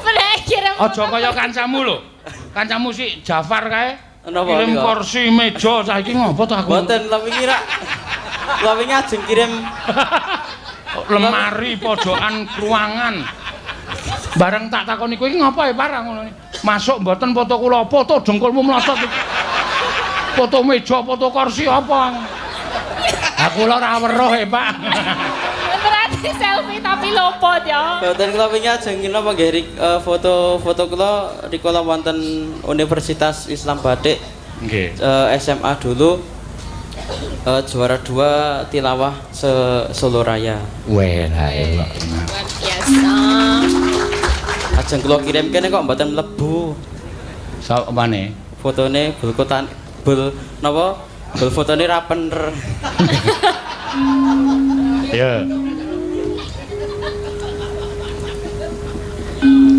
Nek kirim Aja kaya kancamu lho. Kancamu si Jafar kae. Napa Kirim niku? kursi meja saiki ngopo to aku? Mboten, lha wingi rak. Lha wingi ajeng kirim Lemari pojokan ruangan. Bareng tak takoni kowe iki ngopo ya parang ngono. Masuk mboten foto kula, foto dengkulmu mlotot. Foto meja, foto kursi apa? Aku lho ora weruh e, Pak. Berarti selfie tapi lopot ya. Mboten kula wingi ajeng napa nggih foto-foto kula rikala wonten Universitas Islam Batik. Nggih. SMA dulu juara 2 tilawah se Solo Raya. Weh, lah elok. Luar biasa. Ajeng kula kirim kene kok mboten mlebu. Sapane? Fotone bul kotan bul napa? Bul fotone ra pener. Ya.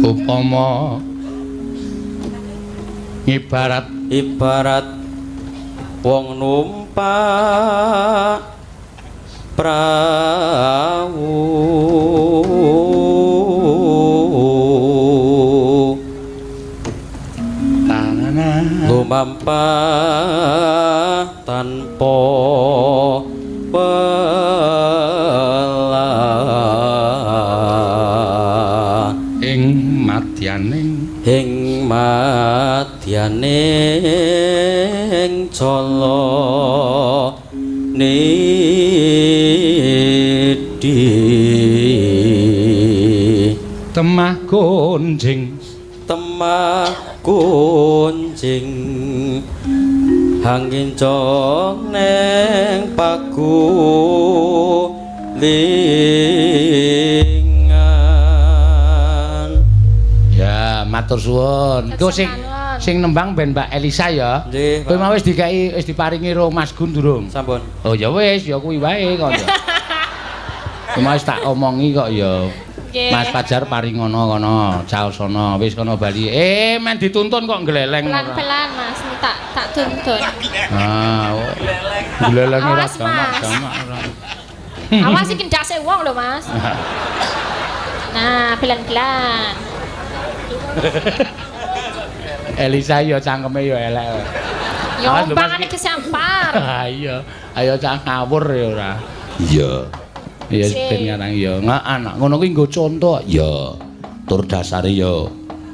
Upama ngibarat Ibarat wong numpak prau tanana lumampah tanpa welah ing madyaning ing madyaning jala nidhi temah gonjing temah kunjing hangin cong neng pagulingan. Ya, matur suwun. Iku sing sing nembang ben Mbak Elisa ya. Nggih, Kowe mau wis dikai wis diparingi ro Mas Gun durung? Sampun. Oh ya wis, ya kuwi wae kok ya. Kowe mau wis tak omongi kok ya. Nggih. Mas Fajar paringono kono, caosana, wis kono bali. Men dituntun kok gleleng ora. Pelan-pelan Mas, tak tak tuntun. Ah, gleleng ora Awas, Mas. jamak-jamak ora. Awas iki ndase wong lho, Mas. Nah, pelan-pelan. Elisa ya cangkeme ya elek. Ya Awas lho, Mas. ombangane kesampar. Ah iya, ayo cah ngawur ya ora. Iya. Iya Sik. ben ngarang ya. Nggak anak ngono kuwi nggo contoh. Iya. Tur dasare ya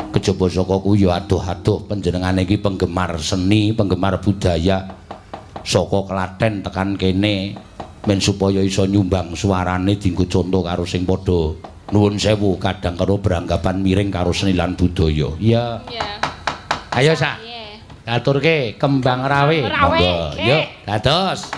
kejaba saka kuwi ya adoh-adoh panjenengane iki penggemar seni, penggemar budaya saka Klaten tekan kene men supaya iso nyumbang suarane dienggo contoh karo sing padha nuwun sewu kadang karo beranggapan miring karo seni lan budaya. Iya. Iya. Ayo sak. Iya. Aturke kembang rawe. Rawe, Monggo. oke. Yuk, dados.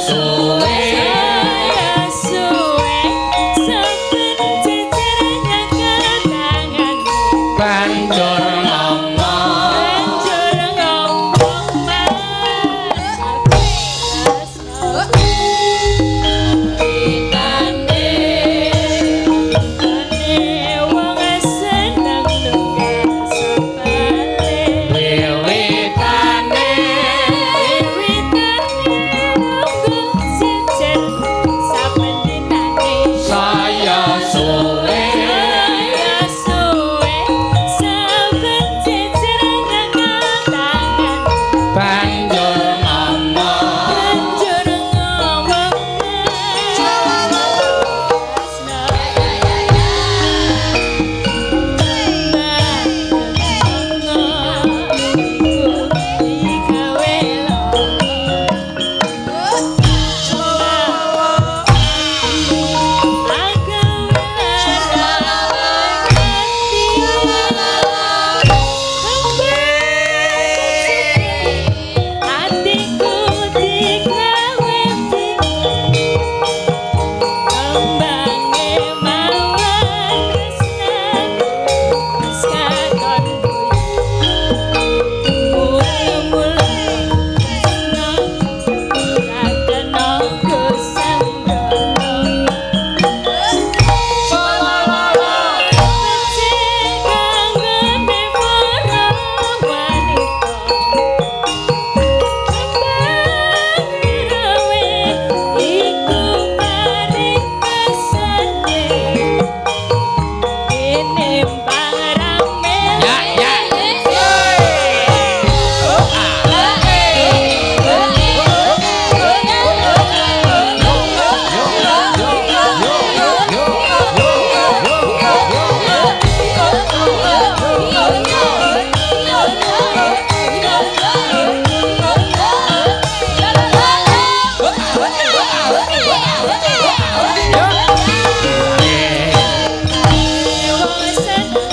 suwe. Saya suwe saben jejer nyekel tanganmu. Banjur ngomong. Banjur ngomong mas aku tresno. Witane witane wong seneng nunggak sapale. Wiwitane Wiwitane nunggu jejer saben dinane. saya suwe. Saya suwe saben jejer nyekel tanganmu. Banjur ngomong. Banjur ngomong tresno. Atiku digawe bingung. Kembange mawar tresnaku wis katon mul-mul tresna ora kena sembrono. Becik kanggone para wanita. Kembang iku paribasane tinimbang rame. Ya ya. Wong seneng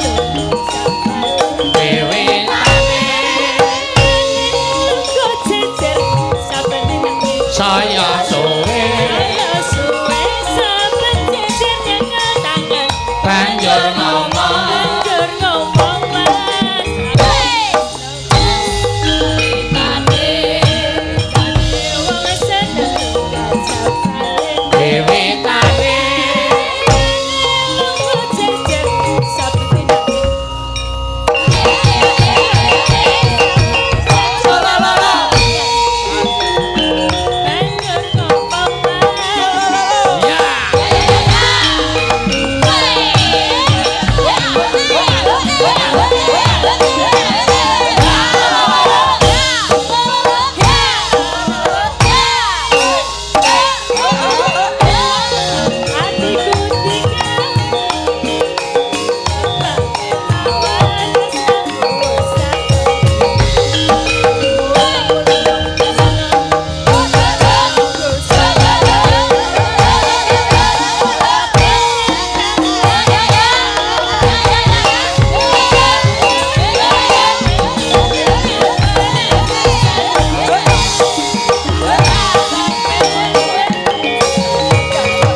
sapale. Wiwitane Lungguh jejer saben dinane. saya suwe. Saya suwe saben jejer nyekel tangan. Banjur ngomong. Banjur ngomong mas Witane witane wong seneng nunggak sapale. Wiwitane Lungguh jejer saben dinane. Banjur ngomong mas. Ya. Atiku digawe mawar tresnaku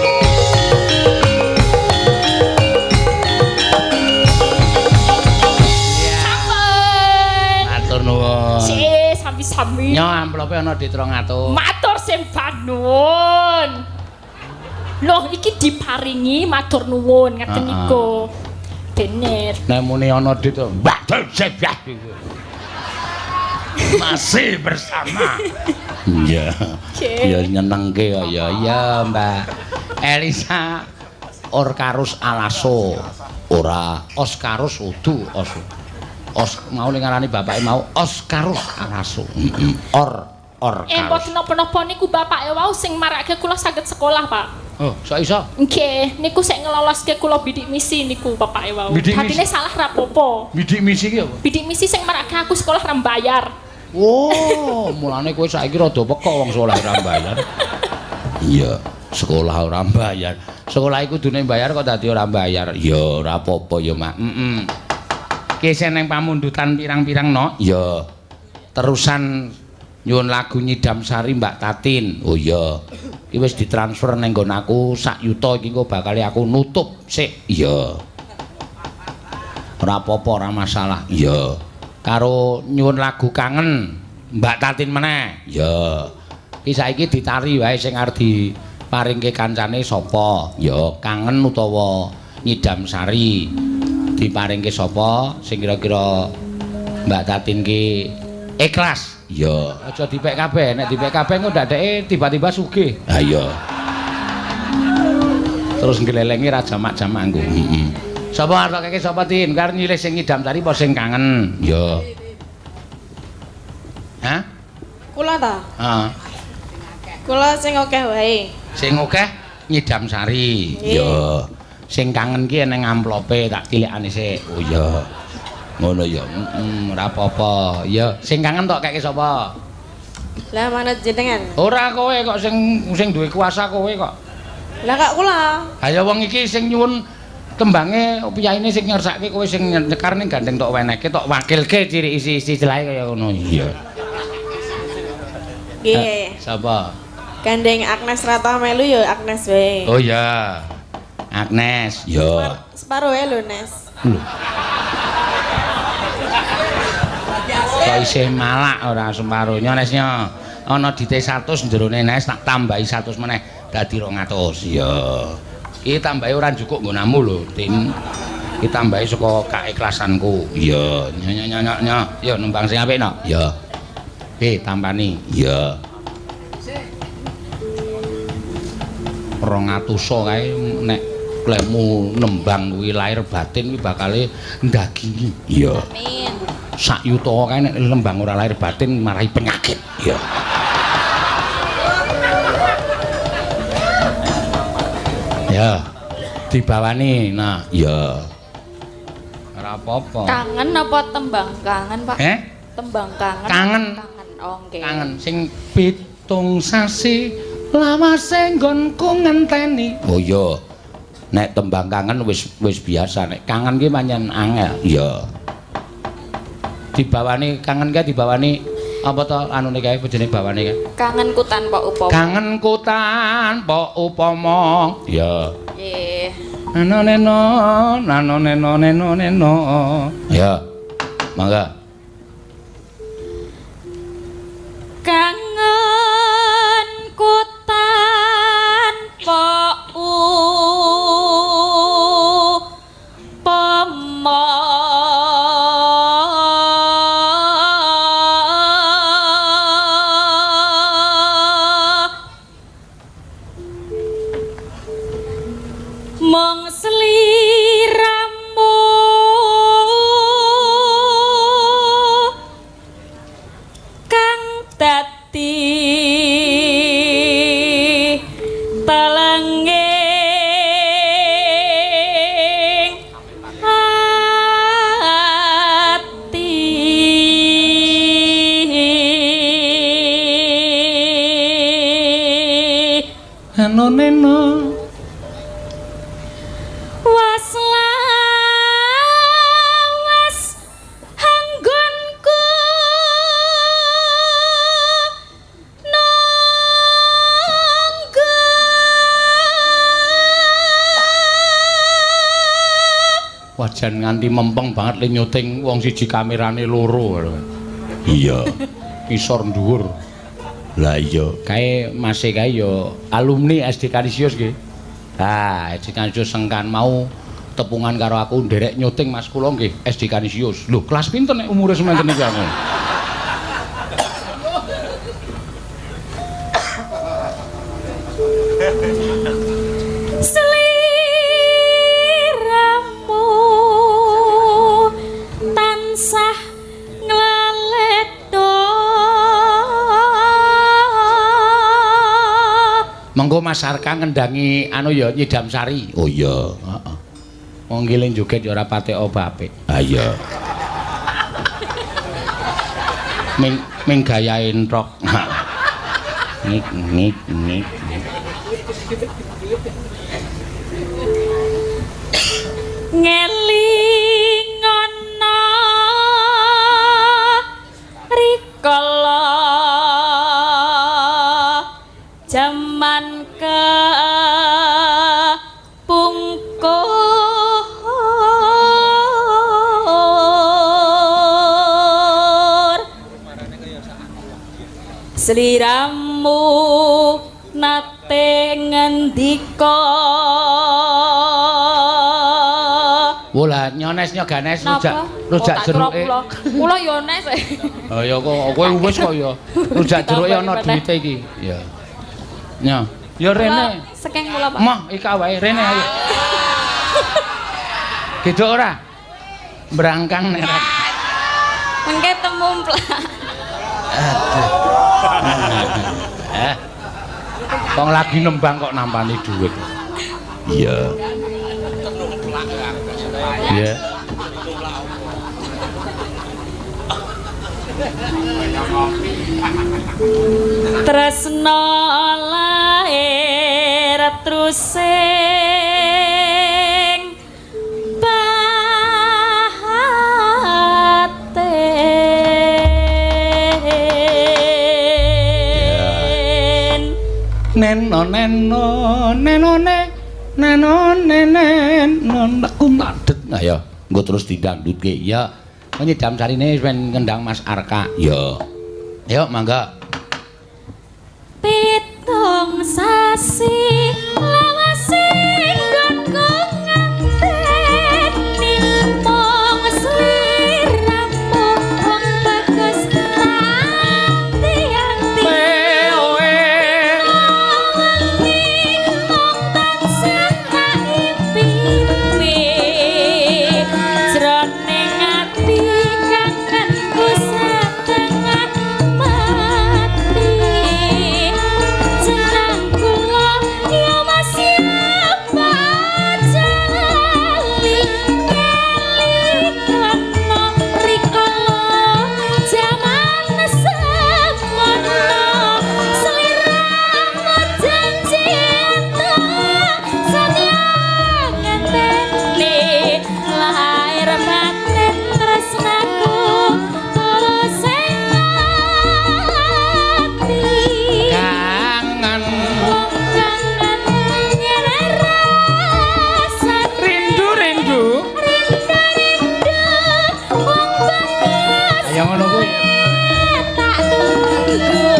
wis Sampun. Matur nuwun. Sih, sami-sami. Nyo amplope ana di 300. Matur sembah nuwun. Loh, iki diparingi matur nuwun ngaten Heeh. niku. Bener. Nek muni ana dit Mbah Dul. Masih bersama. Iya. Oke. Ya nyenengke ya ya ya Mbak. Elisa Orkarus Alaso. Ora Oscarus udu Os. Os mau ning ngarani bapake mau Oscarus Alaso. Or Orkarus. Mboten napa-napa niku bapake wau sing marake kula saged sekolah, Pak. Oh, sok iso. Nggih, niku sing ngeloloske kula bidik misi niku bapake wau. Bidik misi? Dadine salah rapopo. Bidik misi ki apa? Bidik misi sing marake aku sekolah ra mbayar. Oh, mulane kowe saiki rada pekok wong sekolah ora mbayar. Iya, sekolah ora mbayar. Sekolah iku kudune mbayar kok dadi ora mbayar. Ya ora apa-apa ya, Mak. Heeh. Ki sing nang pamundutan pirang-pirang no? Ya. Terusan Nyuwun lagu Nyidam Sari Mbak Tatin. Oh iya. Iki wis ditransfer ning nggon aku sak yuta iki engko bakal aku nutup sik. Iya. Ora apa-apa, ora masalah. Iya. Karo nyuwun lagu Kangen Mbak Tatin meneh. Iya. Iki saiki ditari wae sing arep diparingke kancane sapa? Ya, Kangen utawa Nyidam Sari. Diparingke sapa sing kira-kira Mbak Tatin ki ikhlas. Iya. Aja dipek kabeh, nek dipek kabeh engko ndadeke tiba-tiba sugih. Ha iya. Terus nglelengi ra jamak-jamak engko. Heeh. Sapa arep sapa Tin? Karep nyilih sing Nyidam Sari apa sing Kangen? Iya. Hah? Kula ta? Heeh. Kula sing akeh wae. Sing akeh Nyidam Sari. Iya. Sing kangen ki eneng amplope tak cilikane sik. Oh iya. Ngono ya. Heeh, ora apa-apa. Ya, sing kangen tok keke sapa? Lah manut jenengan. Ora kowe kok sing sing duwe kuasa kowe kok. Lah kok kula. Ha ya wong iki sing nyuwun tembange piyaine sing ngersake kowe sing nyekar ning gandeng tok wenehke tok wakilke ciri isi-isi celahe kaya ngono. Iya. Nggih. Sapa? Gandeng Agnes Rata melu ya Agnes wae. Oh iya. Agnes. Ya. Separo wae lho, Nes. Lho. Kok isih malak ora separo. Nyones nyo. Ana dite 100 jerone Nes tak tambahi 100 meneh dadi 200. Iya. Iki tambahi ora njukuk nggonamu lho, Tin. Iki tambahi saka kaikhlasanku. Iya. Nyo nyo nyo nyo. Yo nembang sing apik no. Iya. Piye tampani? Iya. 200 kae nek lemu nembang kuwi lahir batin kuwi bakale ndagingi. Iya. Amin. Sak yuta kae nek nembang ora lahir batin marahi penyakit. Iya. Ya. Dibawani. Nah, iya. Ora apa-apa. Kangen apa tembang kangen, Pak? Eh? Tembang kangen. Kangen. Kangen. Oh, nggih. Kangen sing 7 sasi lawase nggonku ngenteni. Oh iya. Nek tembang kangen wis wis biasa, nek kangen ki pancen angel. Iya. Dibawani kangen kae dibawani apa to anune kae jenenge bawane kae? Kangenku tanpa upama. Kangenku tanpa upama. Iya. Nggih. Nano neno nano neno neno neno. Ya. Mangga. Kangenku tanpa upama. Mung sliramu kang dadi telenging ati. Neno neno was lawas anggonku nangga. Wajan nganti mempeng banget le nyuting wong siji kamerane loro. Iya. Kisor dhuwur. Lah iya. Kae mase kae ya alumni SD Kanisius nggih. Ha, SD Kanisius sengkan mau tepungan karo aku nderek nyuting Mas kula nggih SD Kanisius. Lho, kelas pinten nek umure sementen iki aku? Sliramu tansah ngleletho. Mengko Mas Arka ngendangi anu ya Nyidam Sari. Oh iya, heeh. Wong ki le joget ya ora patek apa apik. Ha iya. Ming ming gayahe enthok. Nik nik nik. Ngelingono rikala Jaman kepungkur sliramu nate ngendika. Wolah nyones nyoganes rujak rujak jeruke. Kula yo nes. Oh ya kok kowe wis kok ya. Rujak jeruke ana duwite iki. Ya. Nya, ya rene. Sekeng kula, Pak. Moh iki wae rene ayo. Gedhok ora? Brangkang nek ra. Mengke temumplak. Aduh. Wong lagi nembang kok nampani dhuwit. Iya. Iya. Tresno lair trusing batin. Neno neno neno ne neno nenen aku madet. Ayo, engko terus didangdutke. Ya. Nyidam sarine wis ben ngendang Mas Arka. Ya. Yuk, mangga. 7 sasi lawase nggonku ngenteni mung sliramu wong bagus ati-ati. Mung tansah tak impi jroning ati kangenku setengah mati. Jeneng kula ya masih apa jali kelingan rikala jaman semono sliramu janji setia ngenteni lahir batin tresnaku tulus ing ati. Kangen Wong kangen ngene rasane rindu rindu. rindu rindu wong bagus Ayo ngono kuwi. tak tunggu.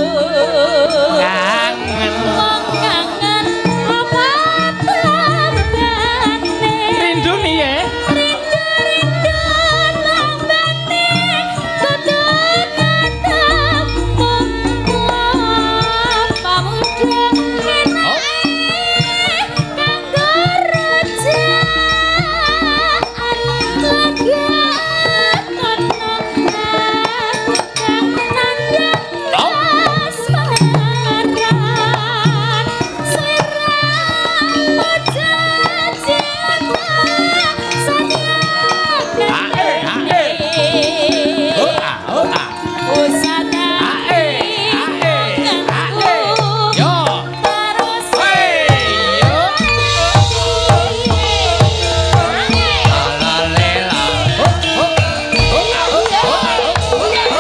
Kangen Wong kangen apa tambane rindu piye? rindu rindu lambane kudu ketemu pemuda enake kanggo rujakan lagu kono aku kang nandhang kasmaran sliramu janji setia ngenteni Oh ah, oh ah. Usada Ae, ae, ae. Yo. terus Hey, yo. La la la. Oh, oh. Oh, ah, oh, oh, ah, oh, oh, ah.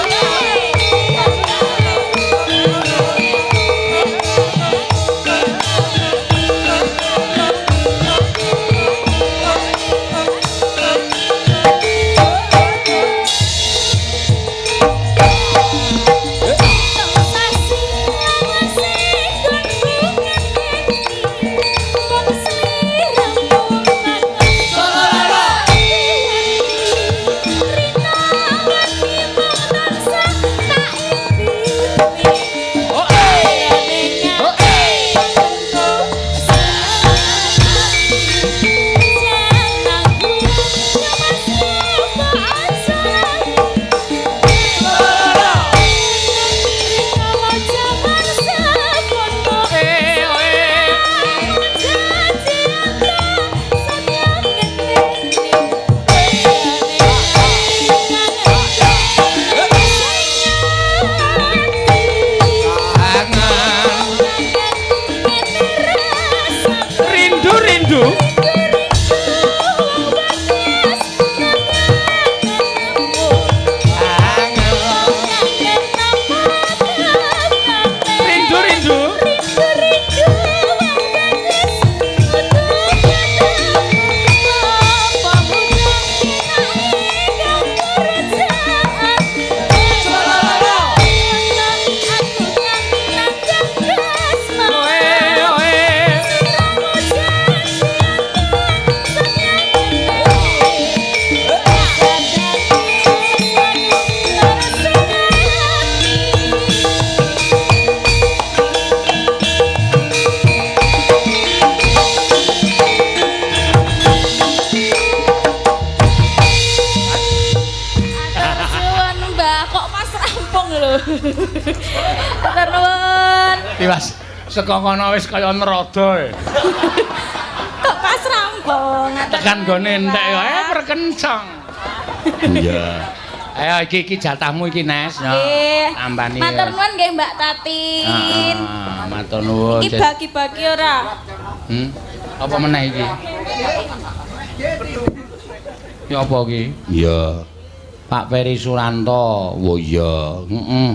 Oh, eh. Oh, eh. Eh, oh, eh. Kangen. Rindu rindu. Kangen. Rindu rindu. Tiwas saka kono wis kaya nerada. E. Kok pas rampung. Tekan gone entek ya perkencang. Iya. Ayo iki iki jatahmu iki Nes. Nggih. Tambani. Matur nuwun nggih Mbak Tatin. Heeh, matur nuwun. Iki bagi-bagi ora? Apa meneh iki? Ya apa iki? Iya. Pak Peri Suranto. Oh iya. Heeh.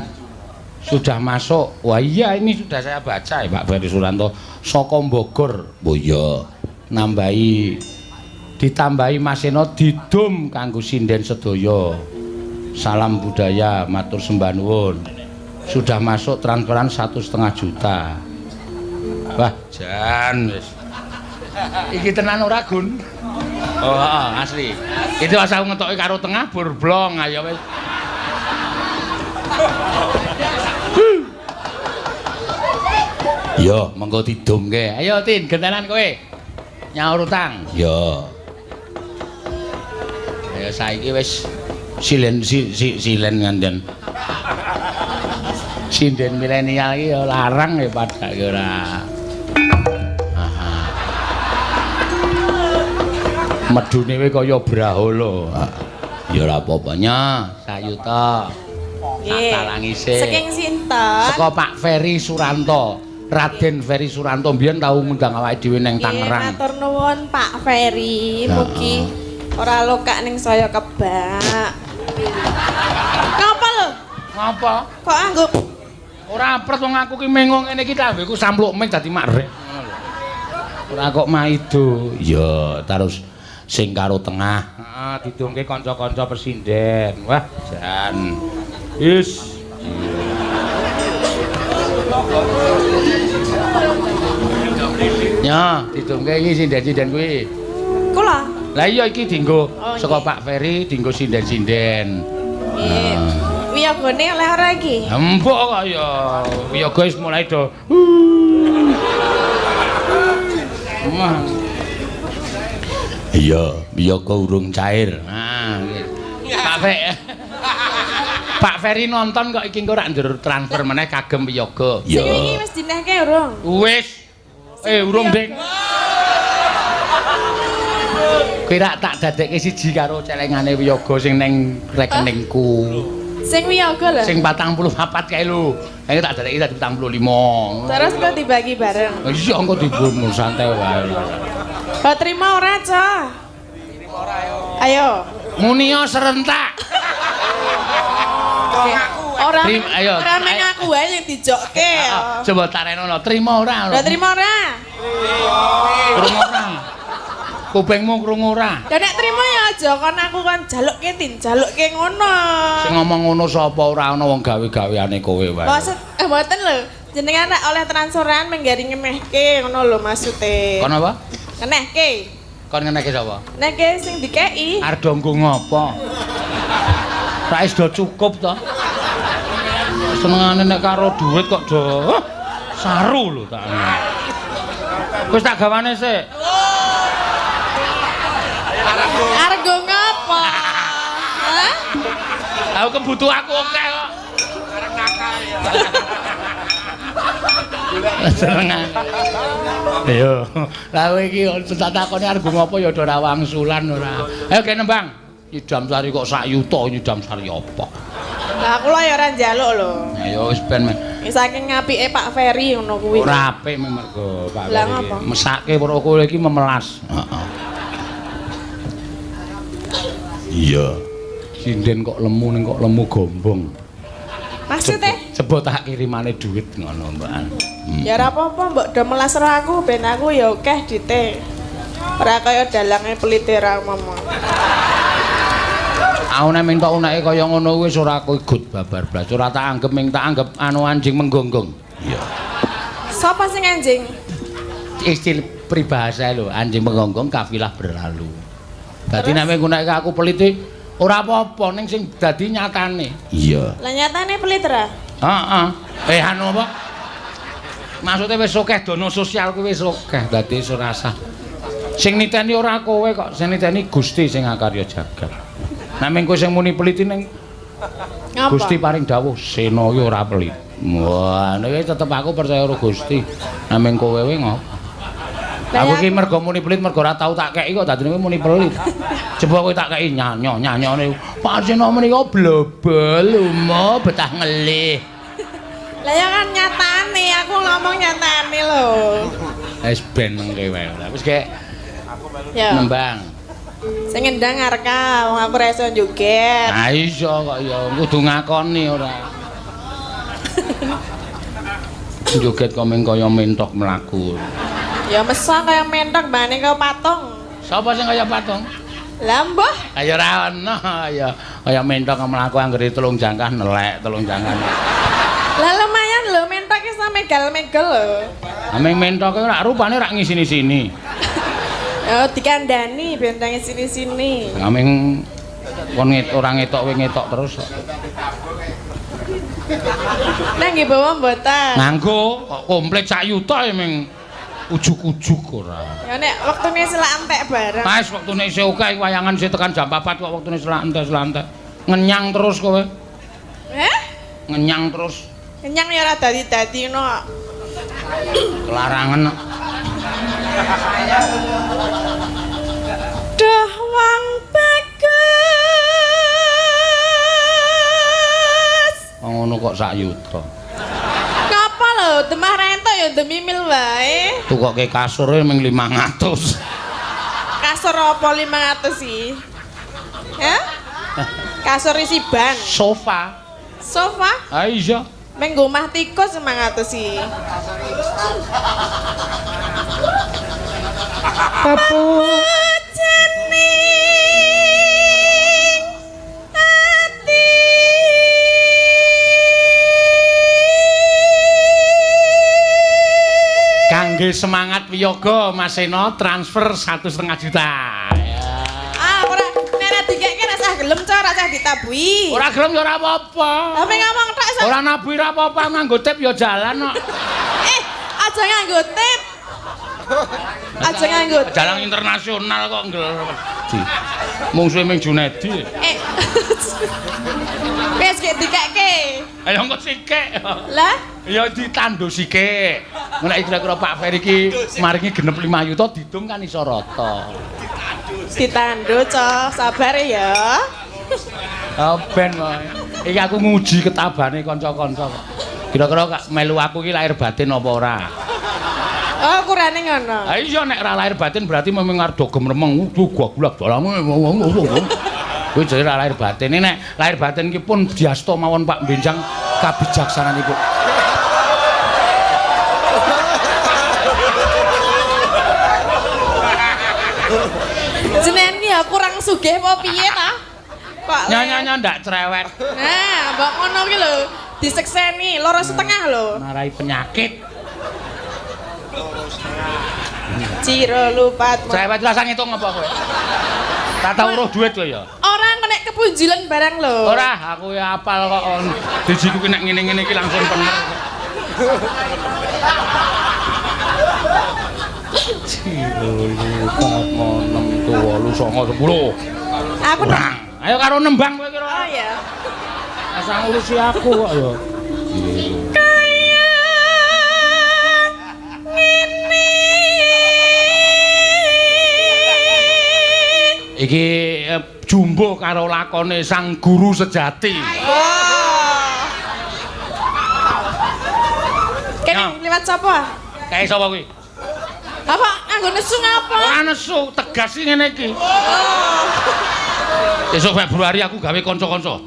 Sudah masuk. Wah iya ini sudah saya baca ya Pak Peri Suranto. Saka Bogor. Oh iya. Nambahi ditambahi Mas Seno didum kanggo sinden sedaya. Salam budaya, matur sembah nuwun. Sudah masuk transferan 1,5 juta. Wah, jan wis. Iki tenan ora, Gun? Oh, heeh, asli. Itu asal ngetoki karo tengah burblong, ayo wis. Yo, mengko didumke. Ayo Tin, gentenan kowe. Nyaur utang. Yo. Ayo saiki wis silen silen nganten. Sinden milenial iki ya larang ya padake ora. Medune kowe kaya brahala. Ya ora apa-apa nya, sayuta. Nggih. Tak sik. Saking sinten? Saka Pak Ferry Suranto. Raden Ferry Suranto mbiyen tau ngundang awake dhewe nang Tangerang. Matur nuwun Pak Ferry, mugi ora lokak ning saya kebak. Ngapa lho? Ngapa? Kok anggo ora apret wong aku ki mengo ngene iki tambeku sampluk ming dadi makrek ngono lho. Ora kok maido. Ya, terus sing karo tengah. Heeh, didungke kanca-kanca pesinden. Wah, jan. Is. Ya, didungke iki sinden-sinden kuwi. Kula. Lah iya iki dienggo saka Pak Ferry dienggo sinden-sinden. Nggih. Wiyogone oleh ora iki? Empuk kok ya. Wiyaga wis mulai do. Iya, wiyaga urung cair. Nah, Pak Fe. Pak Ferry nonton kok iki engko rak ndur transfer meneh kagem wiyaga. Sing wingi wis dinehke urung? Wis. Urung, Ding. Kira tak dadekke siji karo celengane wiyaga sing neng rekeningku. Sing wiyaga lho. Sing 44 kae lho. Kae tak dadekke dadi 45. Terus kok dibagi bareng. Iya engko dibunuh santai wae. Kok terima ora, Cah? Terima ora ayo. Ayo. Munio serentak. Ora ora meng aku wae sing dijokke. Coba tarenono, trima ora? Lah trima ora? Krungu ora? Kupingmu krungu ora? Lah nek trima ya aja kon aku kon jalukke tin, jalukke ngono. Sing ngomong ngono sapa ora ana wong gawe-gaweane kowe wae. Maksud mboten lho, jenengan nek oleh transferan menggari ngemehke ngono lho maksude. Kon apa? Ngenehke. Kon ngenehke sapa? Ngenehke sing dikeki. Arep nggo ngopo? Ra wis do cukup to. Senengane nek karo dhuwit kok do saru lho tak. Wis tak gawane sik. Arep nggo ngopo? Hah? Aku kebutuh aku akeh kok. Arep nakal ya. Senengane. Ayo. Lah kowe iki tak takoni arep ngopo ya ora wangsulan ora. Ayo kene nembang. Nyidam sari kok sak yuta nyidam sari apa? Lah kula ya ora njaluk lho. Ayo wis ben men. Saking apike Pak Ferry ngono kuwi. Ora apik mergo Pak Ferry. Mesake weruh kowe iki memelas. Heeh. Iya. Sinden kok lemu ning kok lemu gombong. Maksude? Coba tak kirimane duit ngono, Mbak. Ya ora apa-apa, mbok do melas ro aku ben aku ya akeh dite. Ora kaya dalange pelite ra momong. Aku nek minta uneke kaya ngono wis ora gut babar blas. Ora tak anggep ming tak anggep anu anjing menggonggong. Iya. Sapa sing anjing? Istilah peribahasa lho, anjing menggonggong kafilah berlalu. Dadi nek nguneke aku pelit ora apa-apa ning sing dadi nyatane. Iya. Lah nyatane pelit ra? Heeh. Anu apa? Maksudnya wis akeh dana sosial kuwi wis akeh dadi wis ora sah. Sing niteni ora kowe kok, sing niteni Gusti sing akarya jagat. Nek mung kowe sing muni pelit ning Gusti paring dawuh Sena iki ora pelit. Wah, nek tetep aku percaya karo Gusti. Naming kowe wae ngopo? Aku iki mergo muni pelit mergo ora tau tak keki kok dadine kowe muni pelit. Coba kowe tak keki nyanyo nyanyone. Pak Seno menika blobel lumo betah ngelih. Lah ya kan nyatane, aku ngomong nyatane lho. Wis ben mengke wae. Wis kek nembang. Sing ngendang Arka, wong aku ora iso joget. Ha iso kok ya kudu ngakoni ora. Joget kok mung kaya mentok mlaku. Ya mesang kaya mentok mbane kaya patung. Sapa sing kaya patung? Lah mbah. Ya ora ono ya kaya mentok mlaku anggere 3 jangkah nelek 3 jangkah. Lah lumayan lho mentok iso megal-megel lho. Ameng mentoke ora rupane ora ngisini-sini. Ya dikandani ben ndang sini-sini. Ameng kon ora ngetok kowe ngetok terus kok. Lah nggih bawa mboten? Nganggo kok komplit sak yuta ya meng ujug-ujug ora. Ya nek wektune selak entek bareng. Wis wektune isih akeh wayangan isih tekan jam 4 kok wektune selak entek-selak entek. Ngenyang terus kowe. Heh? Ngenyang terus. Ngenyang ya ora dadi-dadi ngono. Kelarangan. Duh wong bagus. Wong ngono kok sak yuta. Ngapa lho, demah rentok ya demimil wae. Tukoke kasure mung 500. Kasur apa 500 sih? Hah? Kasur isi ban. Sofa. Sofa? Ha iya. Meng nggo omah tikus 500 sih. Papujening ati. Kangge semangat wiyoga Mas Seno transfer 1,5 juta. Ya. Ah, ora nek ora dikeke ora usah gelem cok, ora usah ditabuhi. Ora gelem ya ora apa-apa. Lah ngomong tok iso. Ora nabuhi ora apa-apa, nganggo tip ya jalan kok. Aja nganggo tip. Aja nganggo tip. Jalan internasional kok ngger. Mungsuhe ming Junedi. Wis gek dikeke. Ayo engko sikik. Lah? Ya ditandu sikik. Nek kira-kira Pak Ferry iki maringi genep 5 yuta didung kan iso rata. Ditandu, Cok. Sabar ya. Oh ben wae. Iki aku nguji ketabane kanca-kanca kok. Kira-kira melu aku iki lahir batin apa ora? Oh, kurane ngono. Ha iya nek ora lahir batin berarti memang arep do gemremeng gua-gulak dalange. Kuwi jenenge ora lahir batin. Nek lahir batin iki pun diasta mawon Pak Benjang kabijaksananipun. Jenengan iki ya kurang sugih apa piye ta? Kok nyonya ndak cerewet. Nah, mbok ngono ki lho, disekseni 2,5 lho. Marai penyakit. Ciro lupat. Cerewet rasa ngitung apa kowe? Tak tau uruh duit kowe ya. Ora nek kepunjilan barang lho. Ora, aku ya apal kok. Dijiku ki nek ngene-ngene iki langsung bener. Ciro lupat 6 8 9 10. Aku kurang. Ayo karo nembang kowe kira. Oh ya. Asal ngurusi aku kok ya. Kaya ngene. Iki jumbo karo lakone sang guru sejati. Wah. Kene liwat sapa? Kae sapa kuwi? Apa nganggo nesu ngapa? Ora nesu, tegas sih ngene iki. Oh. Esuk Februari aku gawe kanca-kanca.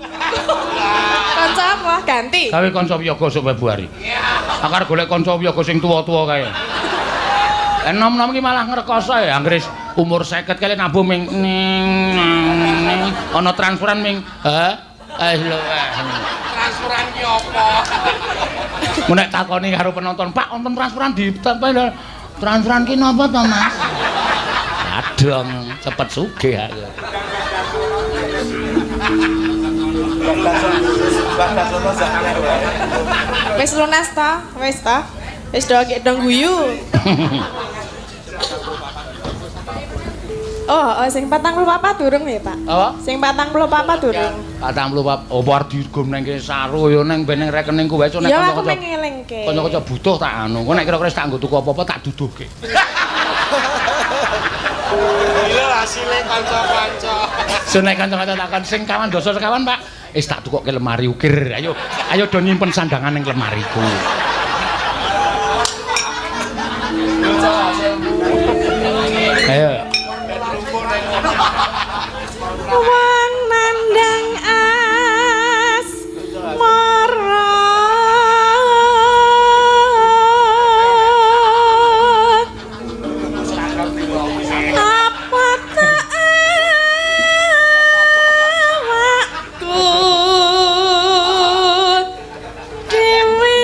Kanca apa? Ganti. Gawe kanca wiyaga esuk Februari. Aku arep golek kanca wiyaga sing tuwa-tuwa kae. Enom-enom iki malah ngrekoso ya, anggere umur 50 kali nabuh ming ning ana transferan ming ha lho. Transferan ki apa? Mun nek takoni karo penonton, Pak wonten transferan di transferan ki napa to, Mas? Adong, cepet sugih aku. Wis lunas ta? Wis ta? Wis do gek dong guyu. Oh, sing 44 durung ya, Pak? Apa? Sing 44 durung. 44. Apa arep dirgom nang kene saru ya nang ben nang rekeningku wae nek Ya aku kanca-kanca. mengelingke. Kanca-kanca butuh tak anu. Engko nek kira-kira tak nggo tuku apa-apa tak duduhke. Gila hasilnya kanca-kanca. So nek kanca-kanca takon sing kawan dosa sekawan, Pak. Wis tak tukokke lemari ukir. Ayo, ayo do nyimpen sandangan ning lemariku. Ayo. Wong nandang asmara. Apa tak awakku dhewe?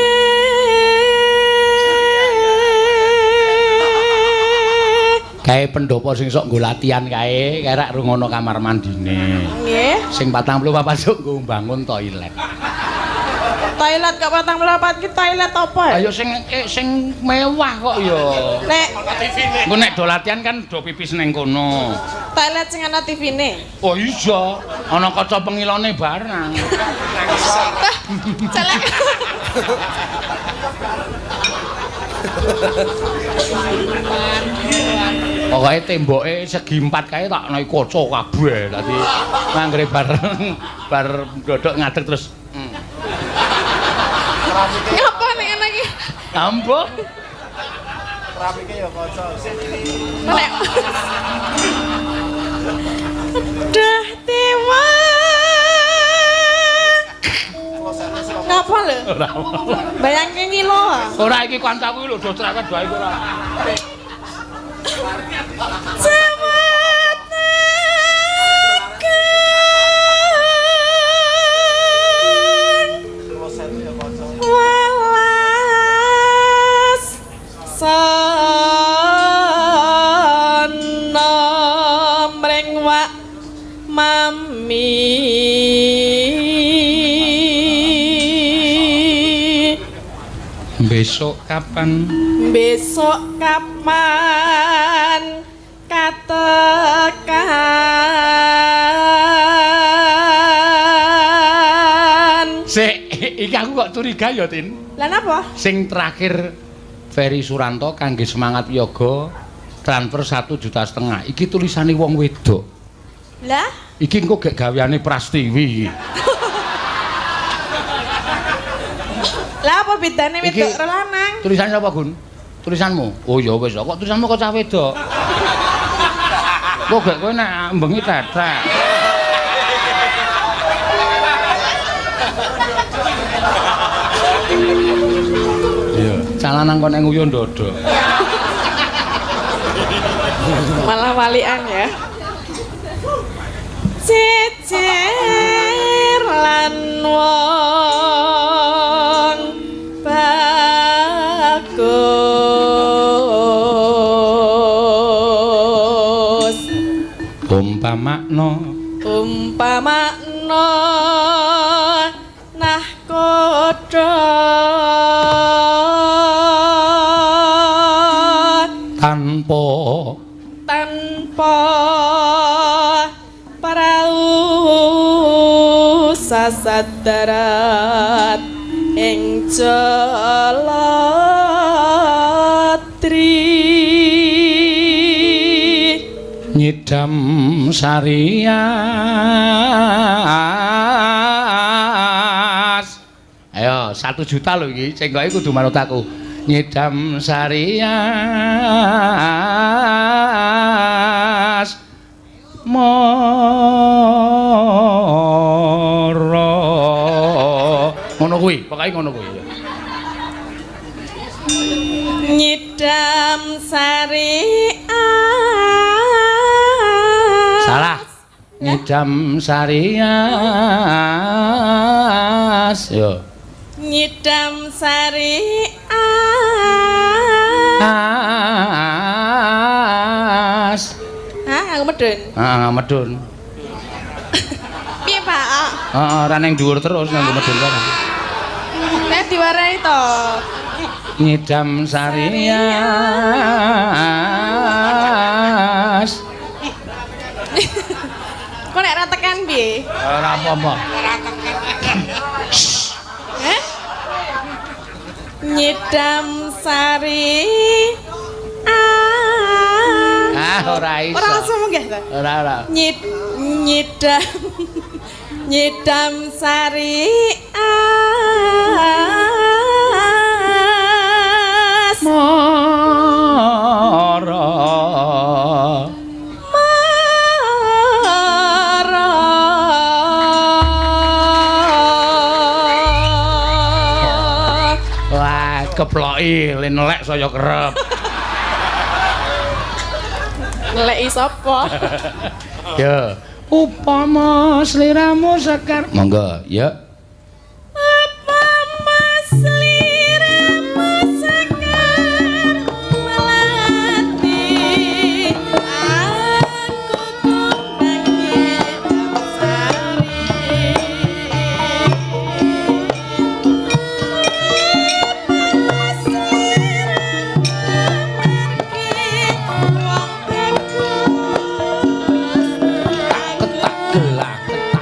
Kae pendopo sing sok nggo latihan kae, kae rak rungono kamar mandine. Nggih. Sing 44 sok nggo mbangun toilet. Toilet kok 44 ki toilet apa ya? Ayo sing sing mewah kok ya. Nek Engko nek do latihan kan do pipis ning kono. toilet sing ana TV-ne. Oh iya, ana kaca pengilone barang. Celek. Pokoke temboke segi empat kae tak naik kaca kabeh. Dadi anggere bareng bar ndodok ngadeg terus. Ngapa nek ngene iki? Ambo. Keramiknya ya kaca. Nek Dah dewa. Ngapa lho? Ora. Bayangke ngilo. Ora iki kancaku lho do cerewet wae ora. Sewet welas sana mring wak mami. Besok kapan? Besok kapan katekan? Sik, iki aku kok curiga ya, Tin. Lah napa? Sing terakhir Ferry Suranto kangge semangat yoga transfer 1,5 juta. Iki tulisane wong wedok. Lah, Iki engko gek gaweane Prastiwi iki. lah apa bedane wedok Iki- karo lanang? Tulisannya apa, Gun? Tulisanmu? Oh ya wis, kok tulisanmu kok cah wedok? Kok gek kowe nek bengi tetek. Iya, cah lanang kok nek nguyuh ndodok. Malah walian ya. Cecer lan wong bagus. Umpamakno Umpamakno nahkoda tanpa tanpa parau sasat darat ing jaladri. Nyidam sarias. Ayo, 1 juta lho iki, cengkoke kudu manut aku. Nyidam sarias mara. Ngono kuwi, pokoke ngono kuwi. Nyidam sarias. Salah. Nyidam sarias. Yo. Nyidam sarias. As. Hah, aku medun. Ah, medun. Piye, Pak? Heeh, ora ning dhuwur terus nganggo medun barang. Nek diwarai to. Nyidam sarias. piye? Ora apa-apa. Eh? Nyidam sari. Ah. Ah, ora iso. Ora langsung munggah ta? Ora ora. Nyidam nyidam sari as Mara. Mara. Wah, keploki le nelek saya kerep. Ngeleki sapa? Ya. Upama sliramu sekar. Monggo, ya. Upama sliramu sekar melati, aku kondang nyidam sari. Upama sliramu margi wong bagus, Ketak gelak ketak.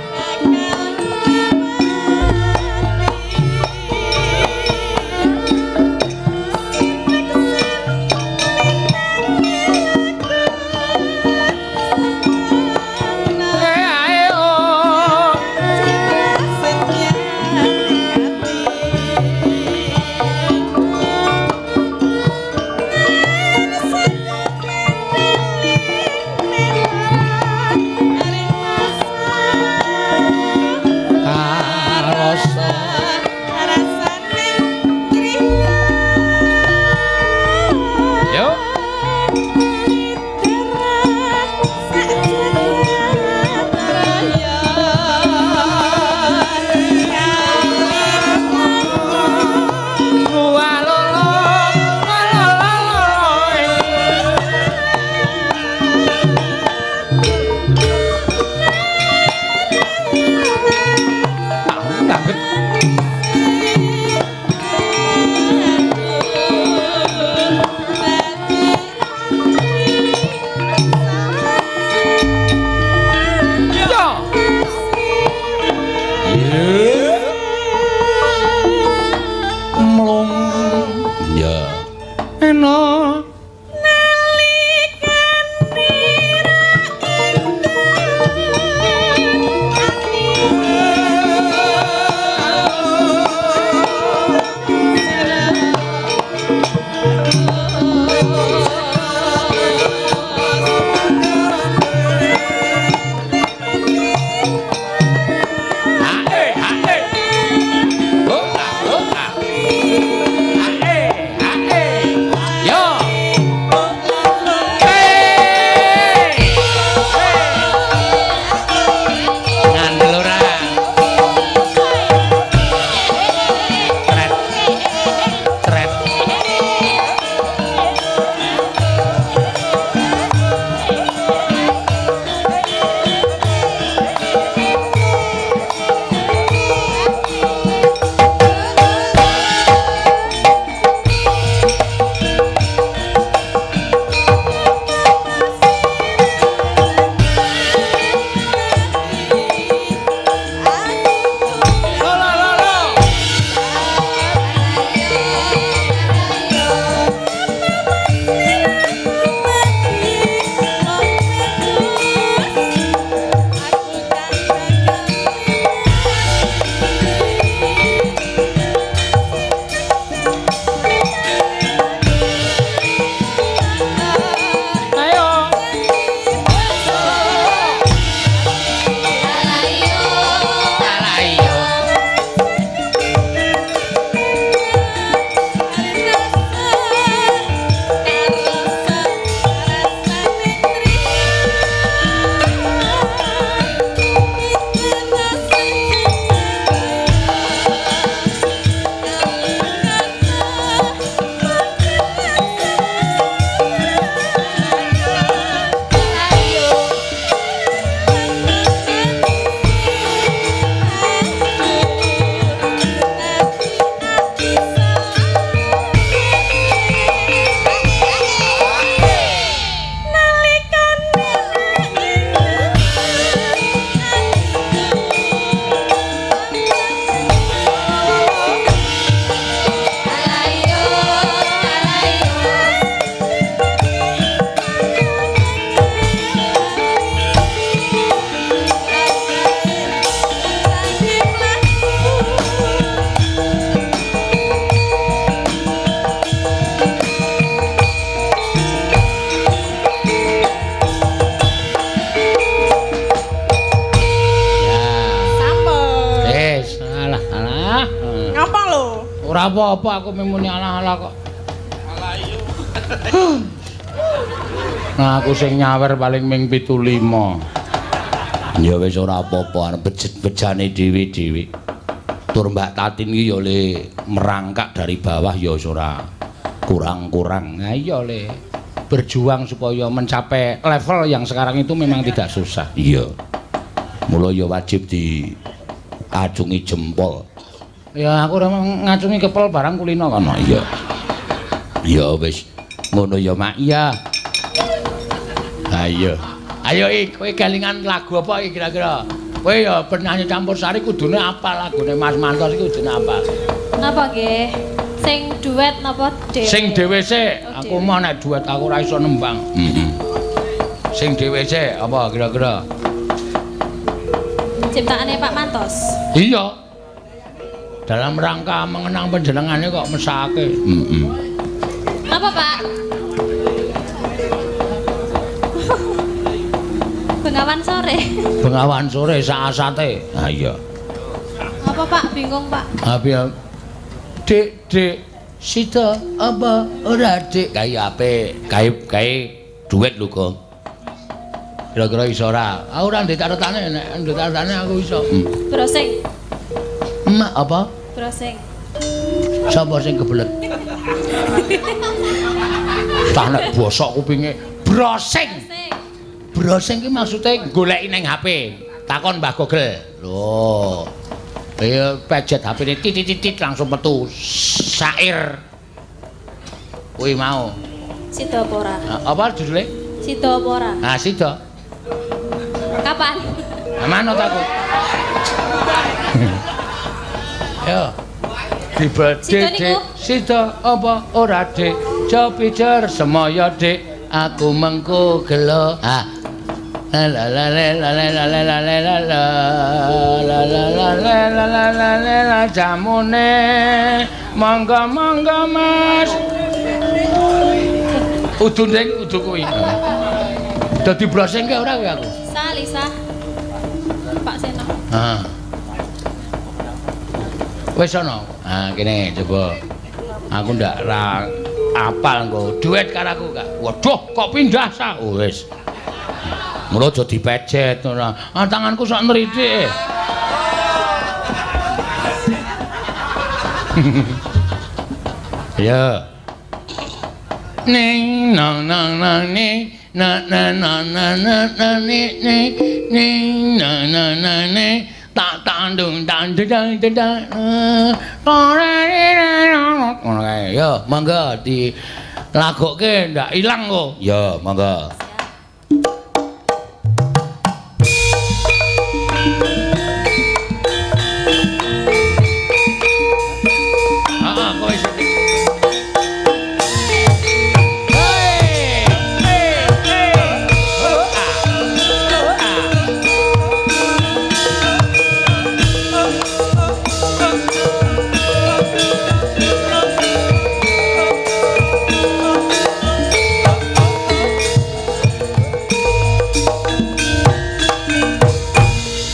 Ora apa-apa aku muni alah-alah kok. Alah iya. Nah, aku sing nyawer paling ming 75. Ya wis ora apa-apa, arep bejet-bejane dhewe-dhewe. Tur Mbak Tatin iki ya le merangkak dari bawah ya wis ora kurang-kurang. Nah iya le berjuang supaya mencapai level yang sekarang itu memang tidak susah. Iya. Mula ya wajib diacungi jempol. Ya aku ora ngacungi kepel barang kulino kono. Iya. Ya wis ngono ya Mak. Iya. Ayo. Ayo iki kowe kelingan lagu apa iki kira-kira? Kowe ya penyanyi campur sari kudune apa lagune Mas Mantos iki kudune apa? Napa nggih? Sing duet napa dhewe? Sing dhewe sik. Oh, Aku dhewe. mau nek duet aku ora iso nembang. Heeh. Sing dhewe sik apa kira-kira? Ciptaane Pak Mantos. Iya. Dalam rangka mengenang panjenengane kok mesake. Heeh. Napa, Pak? Bengawan sore. Bengawan sore sak asate. Ha iya. Apa, Pak? Bingung, Pak. Api Dik, Dik, sida apa ora Dik? Kae apik. Kae kae duet lho, Kong. Kira-kira iso ora? Aku ora ndek catetane, nek ndek catetane aku iso. Browsing, Emak apa? browsing. Sapa sing kebelet? Tah nek bosok kupinge browsing. Browsing. Browsing ki maksude goleki ning HP. Takon Mbah Google. Lho. Ya pejet HP-ne titit-titit langsung metu sair. Kuwi mau. Sida apa ora? Apa judule? Sida apa ora? Ah, sida. Kapan? Nah, manut aku. Yo. Sida Dibedhe niku? Sida apa ora Dik? Jopijer semaya Dik, aku mengko gelo. Ah. La la la la la la la la la la la la la la la la la la la la jamune monggo monggo Mas. Udu ning udu kuwi. Dadi broseng ke ora kuwi aku? Sa Lisa. Pak Seno. Ah. Wis ana. Ah kene coba. Aku ndak ra apal engko. Duet karo aku, Kak. Waduh, kok pindah sa? Oh, wis. Mula aja dipejet ora. Ah tanganku sak nrithik. Ya. Ning nang nang nang ning na na na na na na ni ni ning na na na ni tak tandung tandung tandung tandung ngono kae. Yo, monggo dilagokke ndak ilang kok. Yo, monggo. Heeh, kowe sing Hei, hei, hei. Oh, ah. Oh, ah.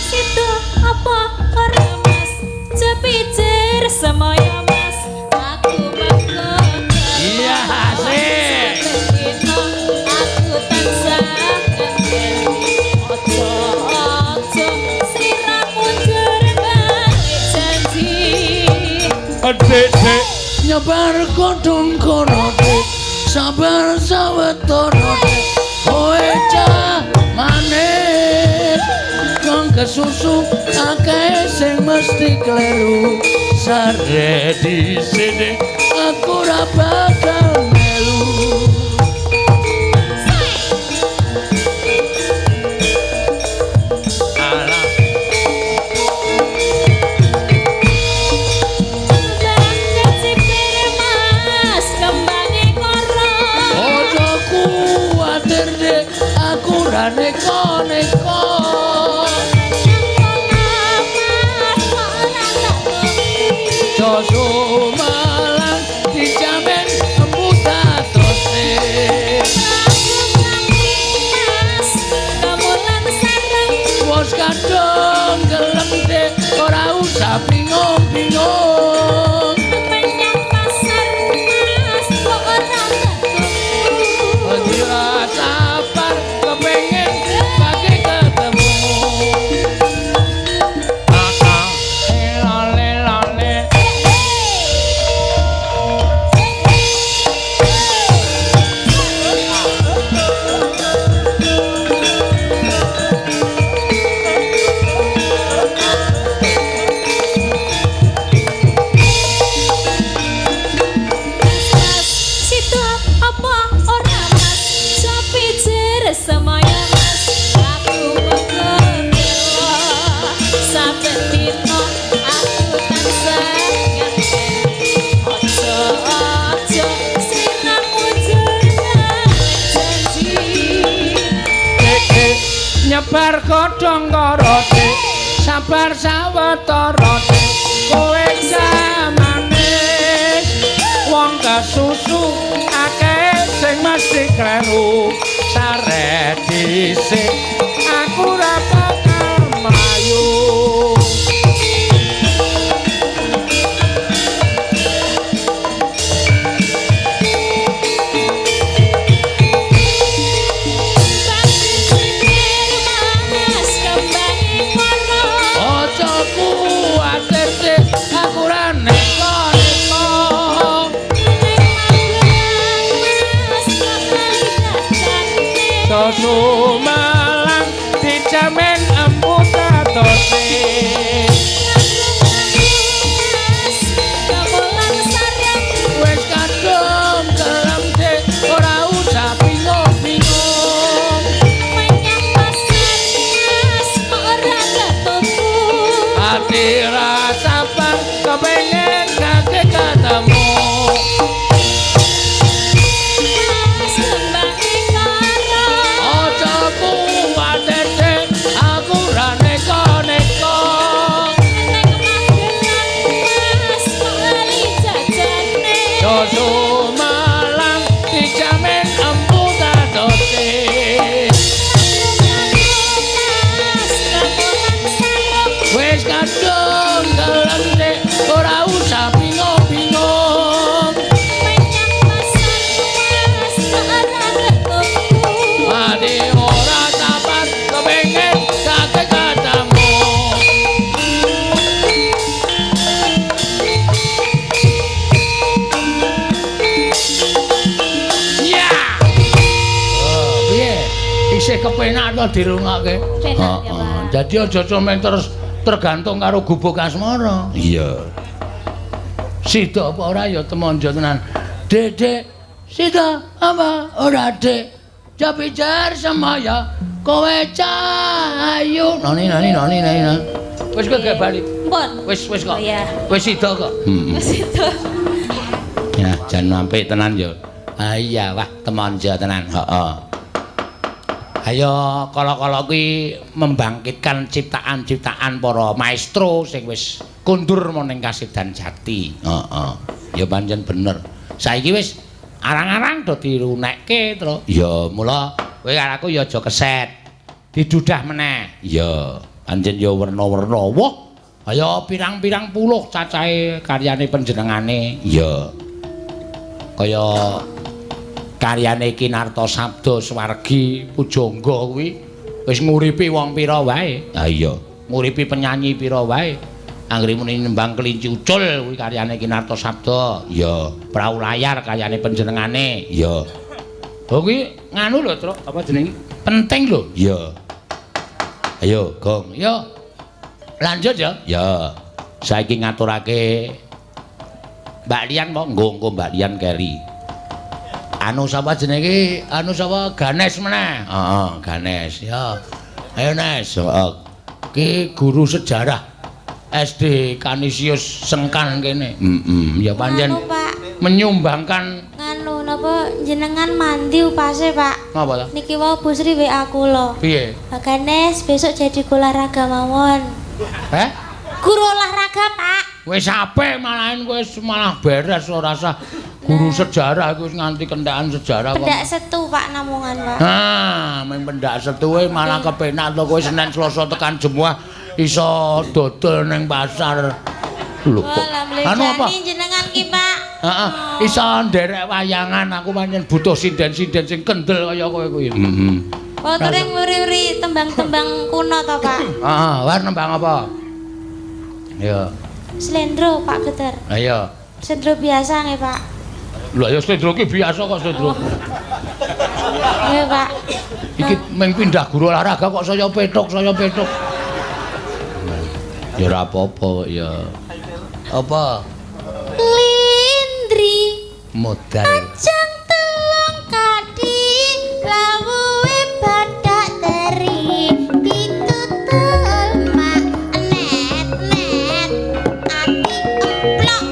Sida apa ora Mas? Jepijer semaya Mas. Aku mengko. Iya, asik. Dino aku tansah ngenteni. Ojo ojo sliramu njur balik janji. Dik, dik, nyebar godhong kono dik, sabar sawetara dik, kowe cah manis, kang kesusu akeh sing mesti kleru, sare disini aku ora bakal melu. Alah. Kembang kecipir Mas, kembange koro. Ojo kuwatir dik, aku ra neko-neko. Mas, kok ora tak ngerti. Joso Malang dijamin emputatose. Mas, kemulan sareng. Wos kadung gelem dik, ora usah bingung-bingung. Menyang Sabar godhong karo Dik, sabar sawetara Dik, kowe jamane wong kesusu akeh sing mesti kleru. Sare dhisik aku ora bakal mlayu. Aja kuwatir Dik, aku ora neko-neko. Sumalang dijamin empuk tatose. Wis kadung gelem Dik, ora usah bingung-bingung. Ati ra sabar kepengin kake ketemu. Aja kuwatir Dik, aku ra neko-neko. Sumalang dijamin empuk tatose. Wis kadung gelem Dik, ora usah bingung-bingung. Ati ora sabar kepengin kake ketemu. Ya. Oh, piye? Isih kepenak to dirungokke? Penak ya, Pak. Dadi aja cuman terus tergantung karo gubuk asmara. Iya. Sida apa ora ya temonjo tenan. Dek, Dek, sida apa ora, Dek? Japijar semaya kowe cahayu. Noni noni noni noni. Wis kowe gak bali. Mpun. Wis wis kok. Oh, iya. Wis sida kok. Wis itu. Ya, jan apik tenan ya. Ah iya, wah temonjo tenan. Heeh. Ayo kala-kala kuwi membangkitkan ciptaan-ciptaan para maestro sing wis kundur maning kasidan jati. Heeh. Ya pancen bener. Saiki wis arang-arang do dirunekke, Tru. Ya, mula kowe karo aku ya aja keset. Didudah meneh. Iya, pancen ya werna-werna. Wah, kaya pirang-pirang puluh cacahe karyane panjenengane. Iya. Kaya karyane Kinarto Sabdo Swargi Pujangga kuwi wis nguripi wong pira wae. Ha iya, nguripi penyanyi pira wae. Anggere muni nembang kelinci ucul kuwi karyane Kinarto Sabdo. Iya, Prau Layar karyane panjenengane. Iya. Oh kuwi nganu lho, Truk, apa jenenge? Penting lho. Iya. Ayo, Gong. Yo. Lanjut ya. Ya. Saiki ngaturake Mbak Lian po, nggo Mbak Lian keri. Anu sapa jenenge? Anu sapa? Ganes meneh. Heeh, Ganes. Ya. Ayo Nes. Heeh. Ki guru sejarah SD Kanisius Sengkan kene. Heeh, ya pancen Nganu, Pak. menyumbangkan Nganu napa jenengan mandi upase, Pak. ngapa ta? Niki wau Bu Sri WA kula. Piye? Pak Ganes besok jadi guru olahraga mawon. Heh? Guru olahraga, Pak. Wis apik malahan kowe wis malah beres ora usah guru sejarah iku wis nganti kentekan sejarah kok. Pendak setu, Pak, namungan, Pak. Ha, mung pendak setuwe malah kepenak to kowe Senin Selasa tekan Jemuah iso dodol ning pasar. Lho kok. Anu apa? Jenengan ki, Pak. Heeh, iso nderek wayangan aku pancen butuh sinden-sinden sing kendel kaya kowe kuwi. Heeh. Wong tureng nguri-uri tembang-tembang kuno to, Pak. Heeh, war nembang apa? Ya. Slendro, Pak Geter. Ayo. Slendro biasa nggih, Pak. Lho ya slendro ki biasa kok slendro. Nggih, Pak. Iki mung pindah guru olahraga kok saya petuk, saya petuk. Ya ora apa-apa ya. Apa? Lindri Modal. Ajang telung kadi lawuhe badak teri pitutul mak net net ati emplok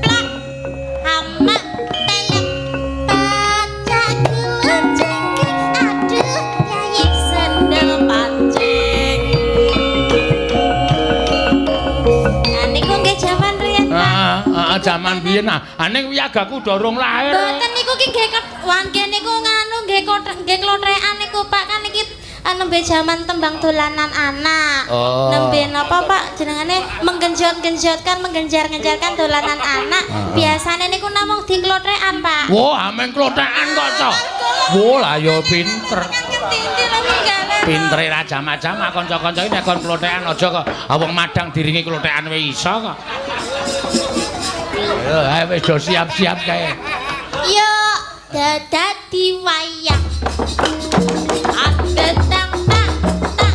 plok hamak telek pacak gula jengking aduh yai sendal pancing. Jaman biyen ah, ning wiyagaku durung lahir. Mboten niku ki nggih nggih niku nganu nggih nggih klothekan niku Pak, kan iki nembe jaman tembang dolanan anak. Oh. Nembe napa Pak jenengane menggenjot-genjotkan, menggenjar-genjarkan dolanan anak. Biasane niku namung diklothekan Pak. Wah, amen klothekan kok to. Wah, lah ya pinter. Pintere ra jama-jama kanca-kanca iki nek kon klothekan aja kok. Ah wong madang diringi klothekan wis iso kok. Ayo, ayo wis do siap-siap kae. Yo, dadi wayang. Adendang tak tak,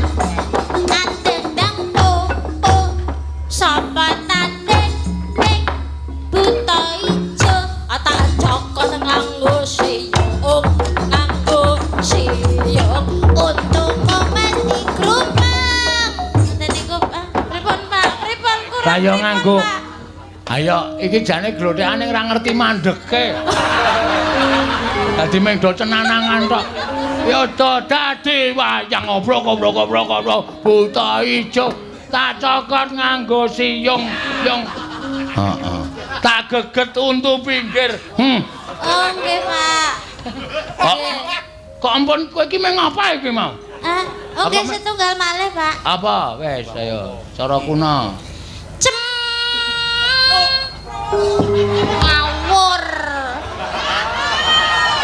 adendang po po, sapa tanding ning buta ijo, tak cokot nganggo siyung, nganggo siyung. Untumu mesti grumeng. Ngoten niku, pripun Pak? Pripun kurang? Lah yo nganggo. Pak? Ayo, iki jane glothekane ora ngerti mandeke. Dadi mung do cenanangan tok. Ya do dadi wayang obrok-obrok-obrok-obrok buta ijo. Tak cokot nganggo siyung, yung. Heeh. Tak geget untu pinggir. Oh, nggih, Pak. Kok ampun kowe iki meng apa iki mau? Ah, oke setunggal malih, Pak. Apa? Wis ayo, cara kuno. Cem. Ngawur.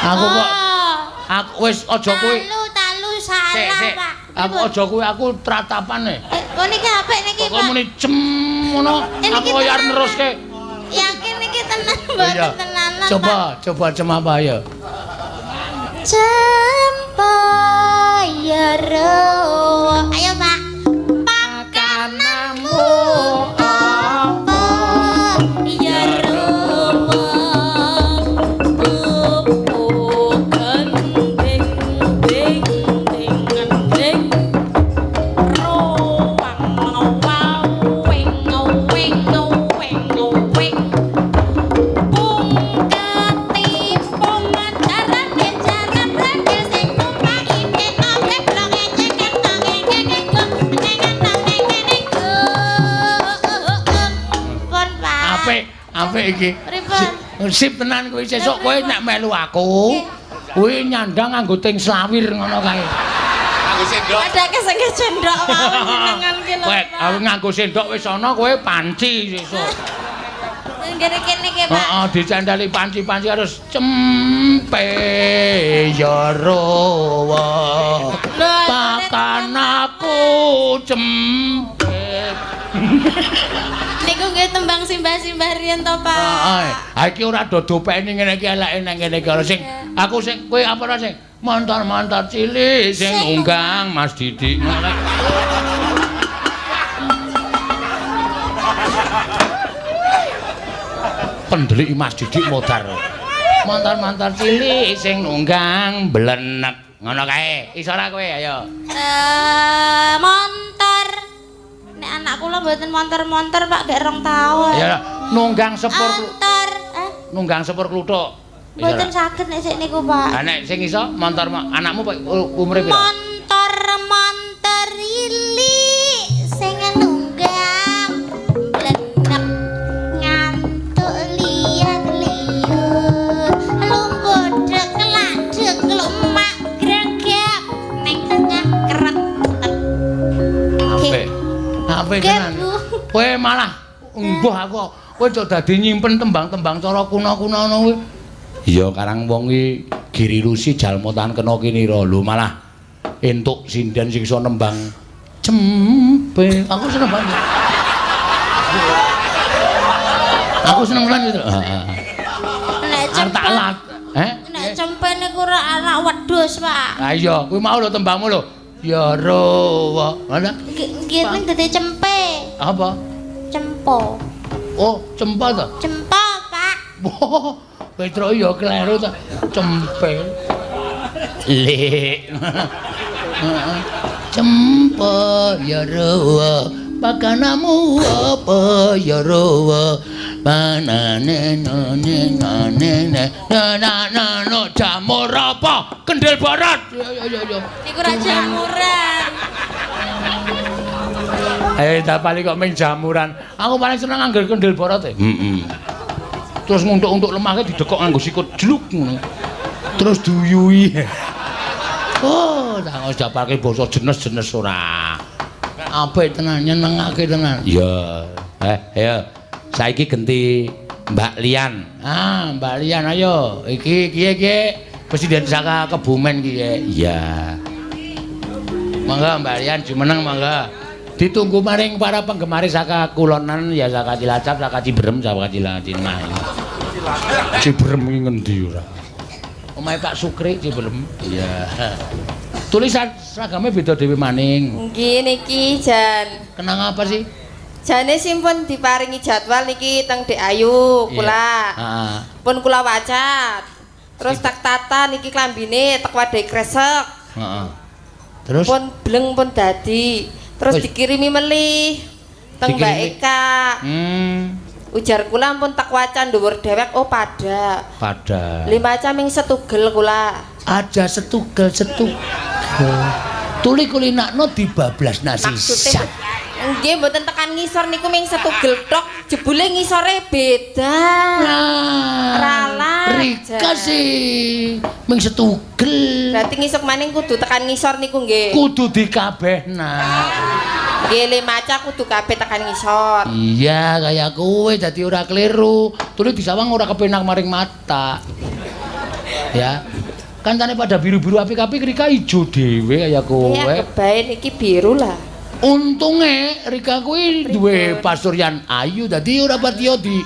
Aku kok aku wis aja kowe. Talu salah, Pak. Aku aja kowe, aku tratapane. Oh niki apik niki, Pak. Kok muni cem ngono, aku kaya arep neruske. Yakin niki tenan mboten tenanan. Coba, coba cem apa ya? Cempe ya rowo. Ayo, Pak. Pakanamu apa ya rowo? Pupuk gending ding ding gending. Rowang wau wing wing wing wing. Pung ketipung jarane jaran randil sing numpaki den obrek blong ecek tong ecek gong nengan nang neng go. Pun Pak. Apik, apik iki. Pripun? Sip tenan kuwi sesuk kowe nek melu aku, kuwi nyandang nganggo ting slawir ngono kae. Nganggo sendok. Padake sing cendhok mawon jenengan ki lho. Kowe aku nganggo sendok wis ana kowe panci sesuk. Nggih kene iki, Pak. Heeh, dicandali panci-panci harus cempe ya rowo. Pakan aku cempe. Niku nggih tembang simbah-simbah riyen to, Pak. Heeh. Ha iki ora do dopeni ngene iki eleke nang kene iki ora sing aku sing kowe apa ora sing montor-montor cilik sing nunggang Mas Didik. Pendelik Mas Didik modar. Montor-montor cilik sing nunggang blenek. Ngono kae. Iso ora kowe ayo. Montor. Nek anak kula mboten montor-montor Pak, gek 2 taun. Ya nunggang sepur montor. Nunggang sepur kluthuk. Mboten saged nek sik niku, Pak. Ha nek sing iso montor anakmu umure piro? Montor-montor cilik sing nunggang blenek ngantuk liat-liut lungguh dek ladek lumak gregep ning tengah keret. Apik. Apik tenan. Kowe malah mbuh aku. Kowe kok dadi nyimpen tembang-tembang cara kuno-kuno ngono kuwi. Iya karang wong iki Giri Lusi jalma tan kena kinira lho malah entuk sinden sing iso nembang cempe. Aku seneng banget. Aku seneng banget gitu. Heeh. Nek cempe. Nek cempe niku ora anak wedhus, Pak. Ha iya, kuwi mau lho tembangmu lho. Ya rowo. Ngono. Nggih ning dadi cempe. Apa? Cempo. Oh, cempo to? Cempo, Pak. Oh, Petro ya kleru ta. Cempe. Lek. Cempe ya rowo. Pakanamu apa ya rowo? Panane nane nane na na na no jamur apa? Kendel barat. Ya ya ya ya. Niku ra jamuran. Eh, tak paling kok ming jamuran. Aku paling seneng angger kendel barat e. Heeh. Terus nguntuk-untuk lemahke didekok nganggo sikut jluk ngono. Terus duyui. Oh, tak wis dapake basa jenes-jenes ora. Apik tenan, nyenengake tenan. Iya. Ayo. Saiki genti Mbak Lian. Ah, Mbak Lian ayo. Iki kiye iki Presiden saka Kebumen kiye. Iya. Mangga Mbak Lian jumeneng mangga. Ditunggu maring para penggemar saka Kulonan ya saka Cilacap, saka Ciberem, saka Cilacap. Ciberem iki ngendi ora? Omahe Pak Sukri Ciberem. Iya. Tulisan seragame beda dhewe maning. Nggih niki jan. Kenang apa sih? Jane simpun diparingi jadwal niki teng Dek Ayu kula. Heeh. Pun kula waca. Terus tak tata niki klambine tek wadai kresek. Heeh. Terus pun bleng pun dadi. Terus Wis. dikirimi melih teng Mbak Eka. Ujar kula pun tak waca dhuwur dewek oh pada. Pada. Lima ming setugel kula. Aja setugel setugel. Tuli kulinakno dibablas nasi. Maksudnya nggih mboten tekan ngisor niku ming setugel tok, jebule ngisore beda. Nah, Ralah. Rika sih ming setugel. Berarti ngisuk maning kudu tekan ngisor niku nggih. Kudu dikabehna. Nggih le maca kudu kabeh tekan ngisor. Iya, kaya kowe dadi ora keliru. Tuli disawang ora kepenak maring mata. Ya. Kancane pada biru-biru apik-apik Rika ijo dhewe kaya kowe. Iya, kebae niki biru lah. Untunge Rika kuwi duwe pasuryan ayu dadi ora patiya di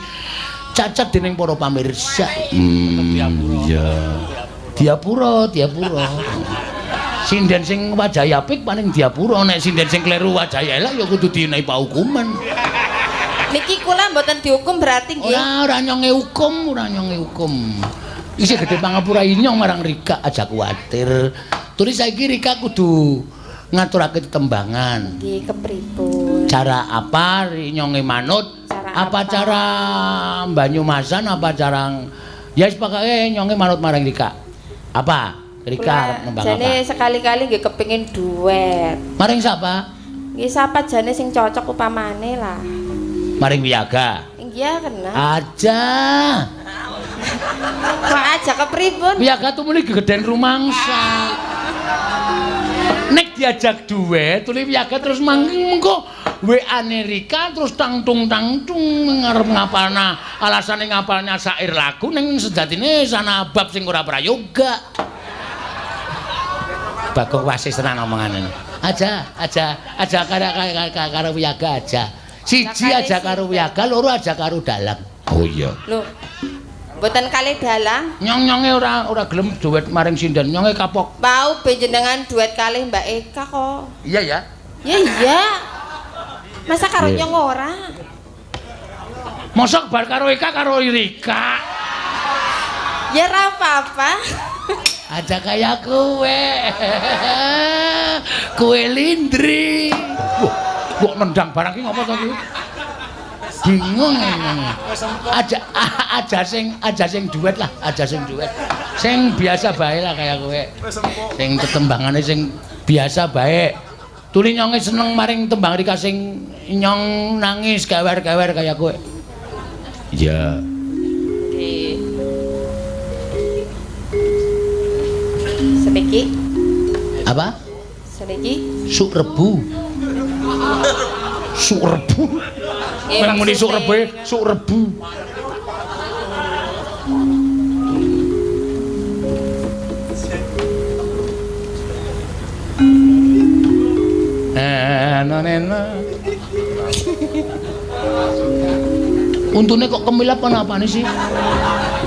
cacat dening para pamirsa. Iya. Diapura, diapura. Sinden sing wajahe apik paling diapura, nek sinden sing kleru wajahe elek ya kudu dinehi paukuman. Niki kula mboten dihukum berarti nggih. Ora, ora nyonge hukum, ora nyonge hukum. Isih gedhe pangapura inyong marang Rika, aja kuwatir. Tuli saiki Rika kudu ngaturake tetembangan. Nggih, kepripun? Cara apa nyonge manut? Cara apa cara Banyumasan, apa cara ya wis pokoke nyonge manut marang Rika. Apa? Rika arep nembang apa? Jane sekali-kali nggih kepengin duet. Maring sapa? Nggih sapa jane sing cocok upamane lah. Maring Wiyaga. Iya kena. Aja. Kok aja kepripun? Wiyaga tumuli gegeden rumangsa. Nek diajak duet, tuli Wiyaga terus mangking mengko WA-ne Rika terus tangtung tangtung ngarep ngapalna, alasane ngapalnya syair lagu ning sejatine sana bab sing ora prayoga. Bagong wasis tenan omongane. Aja, aja, aja karo Wiyaga aja. Siji aja karo Wiyaga, loro aja karo dalang. Oh iya. Lho. Mboten kalih dalang. Nyong-nyonge ora gelem duet maring sinden, nyonge kapok. Mau panjenengan duet kalih Mbak Eka kok. Iya ya. Ya iya. Masa karo nyong ora? Mosok bar karo Eka karo Rika. Ya ora apa-apa. Aja kaya kowe. Kowe lindri. Wah, kok nendang barang ki ngopo to ki? Bingung aja sing duet lah, aja sing duet. Sing biasa bae lah kaya kowe. Sing tetembangane sing biasa bae. Tuli nyonge seneng maring tembang Rika sing nyong nangis kewer-kewer kaya kowe. Iya. Nggih. Seniki? Apa? Seniki? Suk rebu. Suk rebu. Meng muni suk rebu, suk rebu. Nena. Untune kok kemilap ana apane sih?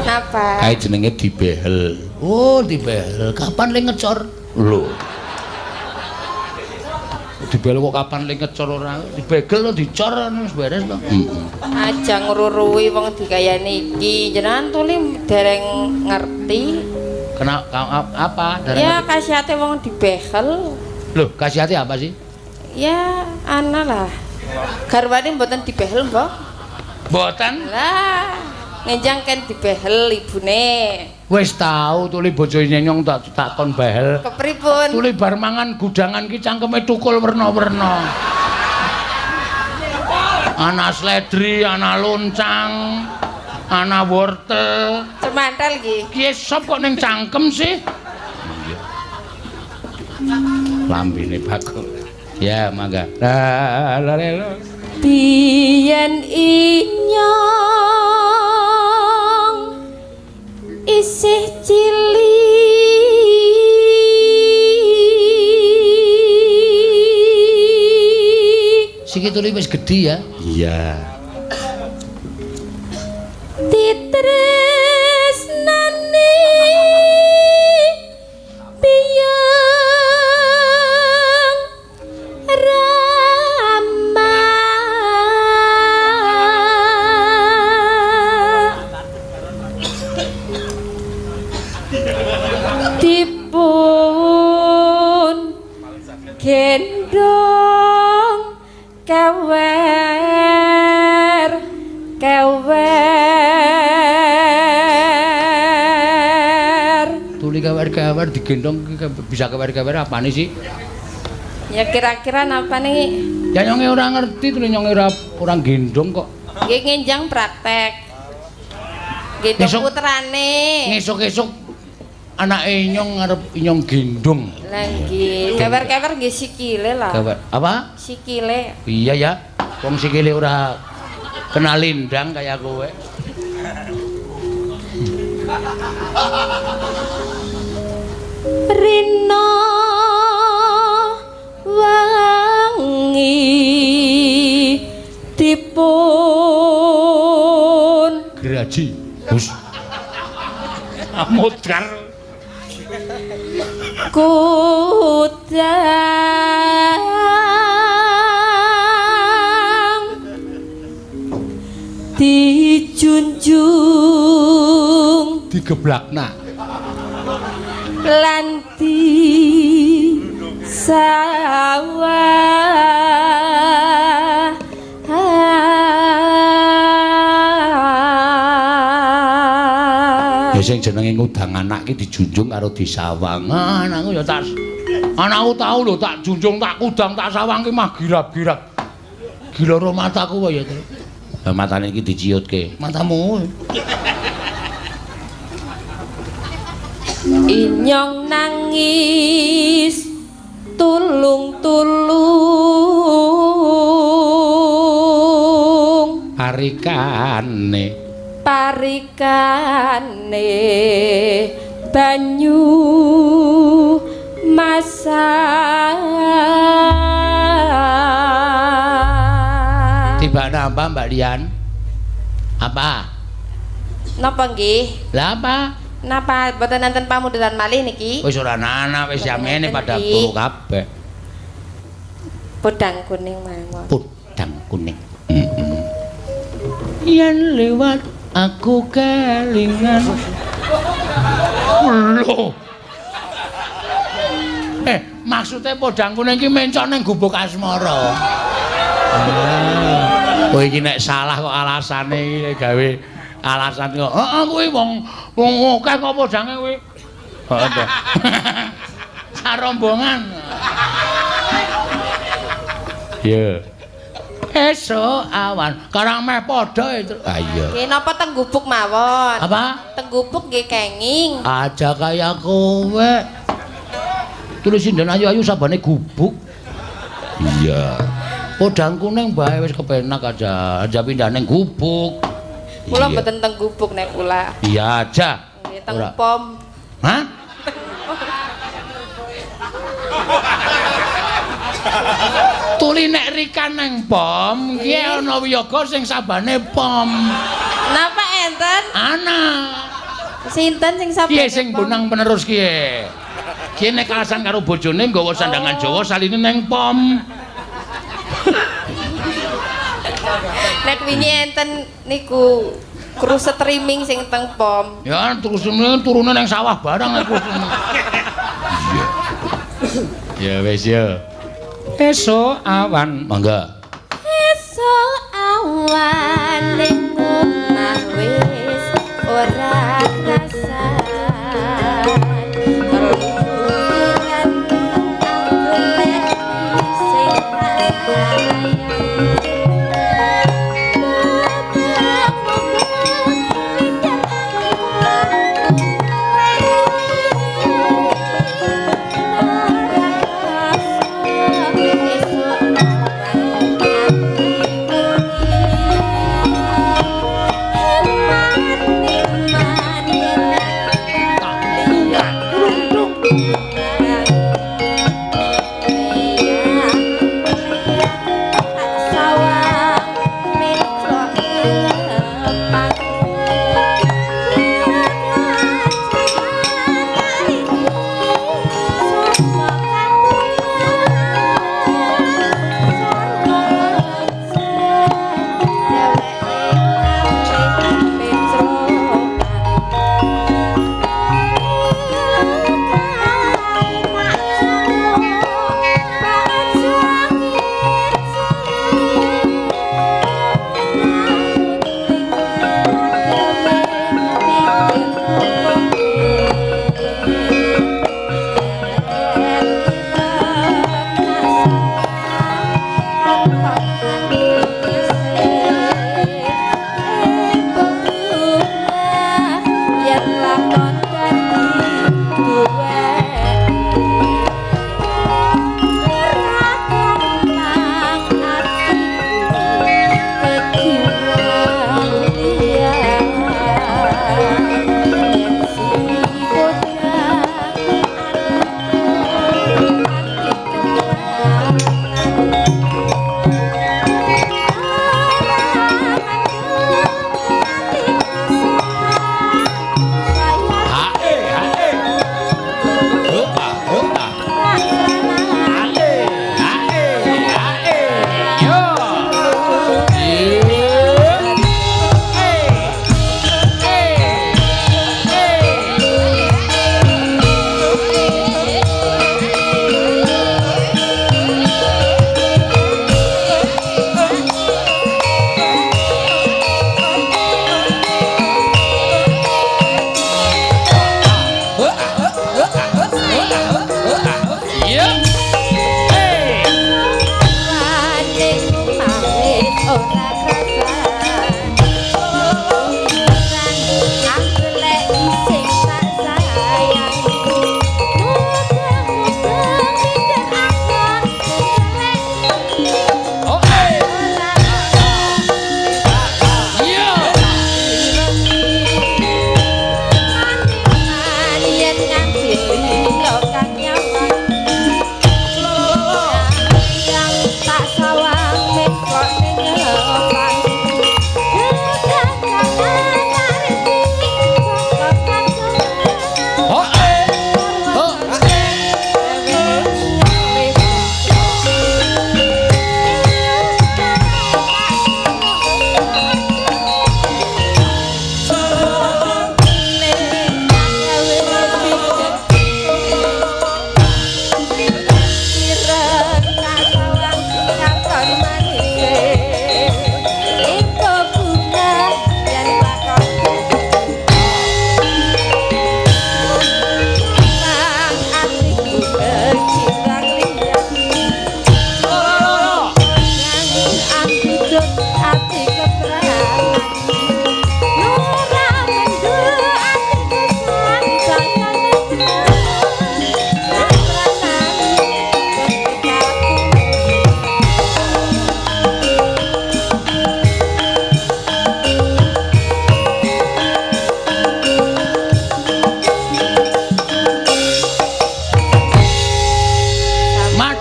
Napa? Kae jenenge dibehel. Oh, dibehel. Kapan le ngecor? Lho. Dibehel kok kapan le ngecor ora? Dibegel to dicor wis beres to. Heeh. Aja ngruruwi wong dikayane iki. Jenengan tuli dereng ngerti. Kena apa? Dereng ya kasiate wong dibehel. Lho, kasiate apa sih? Ya, ana lah. Garwane mboten dibehel, Mbok. Mboten? Lah, ngenjang kan dibehel ibune. Wis tau tuli bojone nyong tak takon behel. Kepripun? Tuli bar mangan gudangan ki cangkeme tukul werna-werna. Ana sledri, ana loncang. Ana wortel. Cemantel nggih. Ki sop kok ning cangkem sih? Iya. Lambene Bagong. Ya, mangga. La la la. Biyen inyong isih cilik Siki tuli wis gedhi ya. Iya. Titresnani piyang rama dipun gendong kewer kewer Tuli kewer-kewer digendong bisa kewer-kewer apane sih? Ya kira-kira napa nih? Ya nyonge ora ngerti tuli nyonge ora gendong kok. Nggih ngenjang praktek. Gendong putrane. Ngesuk-esuk anake nyong arep inyong gendong. Lah nggih, kewer-kewer nggih sikile lah. Kewer. Apa? Sikile. Iya ya. Wong sikile ora kena lindang kaya kowe. Rina wangi dipun graji. Hus. Amudar kudang dijunjung digeblakna lan di sawah. Ya sing jenenge ngudang anak ki dijunjung karo disawang. Anakku ya tak anakku tau lho tak junjung tak kudang tak sawang ki mah girap-girap. Giloro mataku wae ya. Lah matane iki diciutke. Matamu. Inyong nangis tulung-tulung parikane parikane banyu masak. Tibane apa Mbak Lian? Apa? Napa nggih? Lah apa? Napa mboten enten pamundutan malih niki? Wis ora ana wis yamene pada turu kabeh. Podang kuning mawon. Podang kuning. Heeh. Yen lewat aku kelingan. Lho. Maksudnya podang kuning iki mencok ning gubuk asmara. Ah. Oh iki nek salah kok alasane iki gawe alasan kok. Heeh kuwi wong wong akeh kok podange kuwi. Heeh to. Sarombongan. Iya. Esuk awan karang meh padha itu. Ah iya. Nggih napa teng gubuk mawon? Apa? Teng gubuk nggih kenging. Aja kaya kowe. Tulis sinden ayu-ayu sabane gubuk. Iya. Podang kuning bae wis kepenak aja. Aja pindah ning gubuk. Kula mboten teng gubuk nek kula. Iya aja. Nggih teng pom. Hah? Tuli nek rika nang pom, ki ana wiyaga sing sabane pom. Napa enten? Ana. Sinten sing sabane? Kiye sing bonang penerus kiye? Kiye nek alasan karo bojone nggawa sandangan Jawa saline nang pom. Nek wingi enten niku kru streaming sing teng pom. Ya terus turune nang sawah barang aku. Iya. Ya wis ya. Esuk awan, mangga. Esuk awan ning omah wis ora krasan. Keluyuran golek sing tak sayang.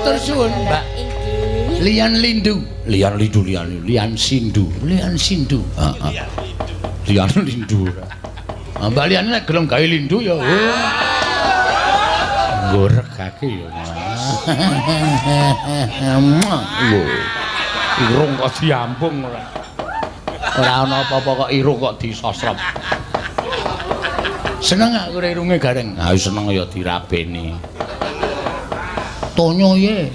Matur suwun, Mbak. Inggih. Lian Lindu, Lian Lindu, Lian Lian Sindu, Lian Sindu. Heeh. Lian Lindu. Ah, Mbak Lian nek gelem gawe lindu ya. Nggoregake ya. Lho. Irung kok diambung ora. Ora ana apa-apa kok irung kok disosrop. Seneng aku irunge gareng. Ah seneng ya dirabeni. Tonyo ye.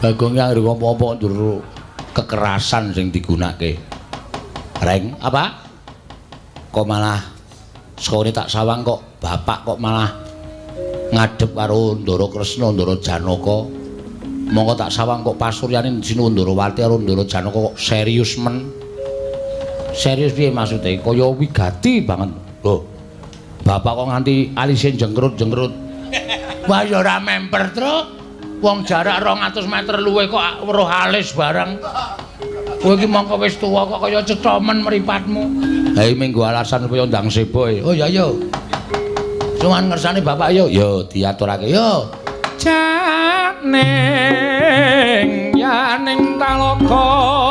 Bagong yang apa-apa njur kekerasan sing digunake. Reng, apa? Kok malah sekone tak sawang kok bapak kok malah ngadep karo Ndara Kresna, Ndara Janaka. Monggo tak sawang kok pasuryane Sinuwun Ndarawati karo Ndara Janaka kok serius men. Serius piye maksude? Kaya wigati banget. Lho. Bapak kok nganti alise jengkrut-jengkrut. Wah ya ora memper, Truk. Wong jarak 200 meter luwih kok weruh alis bareng. Kowe iki mongko wis tuwa kok kaya cethomen mripatmu. Ha iki minggu alasan supaya ndang sebo. Oh ya yo. Cuman ngersane bapak yo, yo diaturake yo. Janing yaning talaga.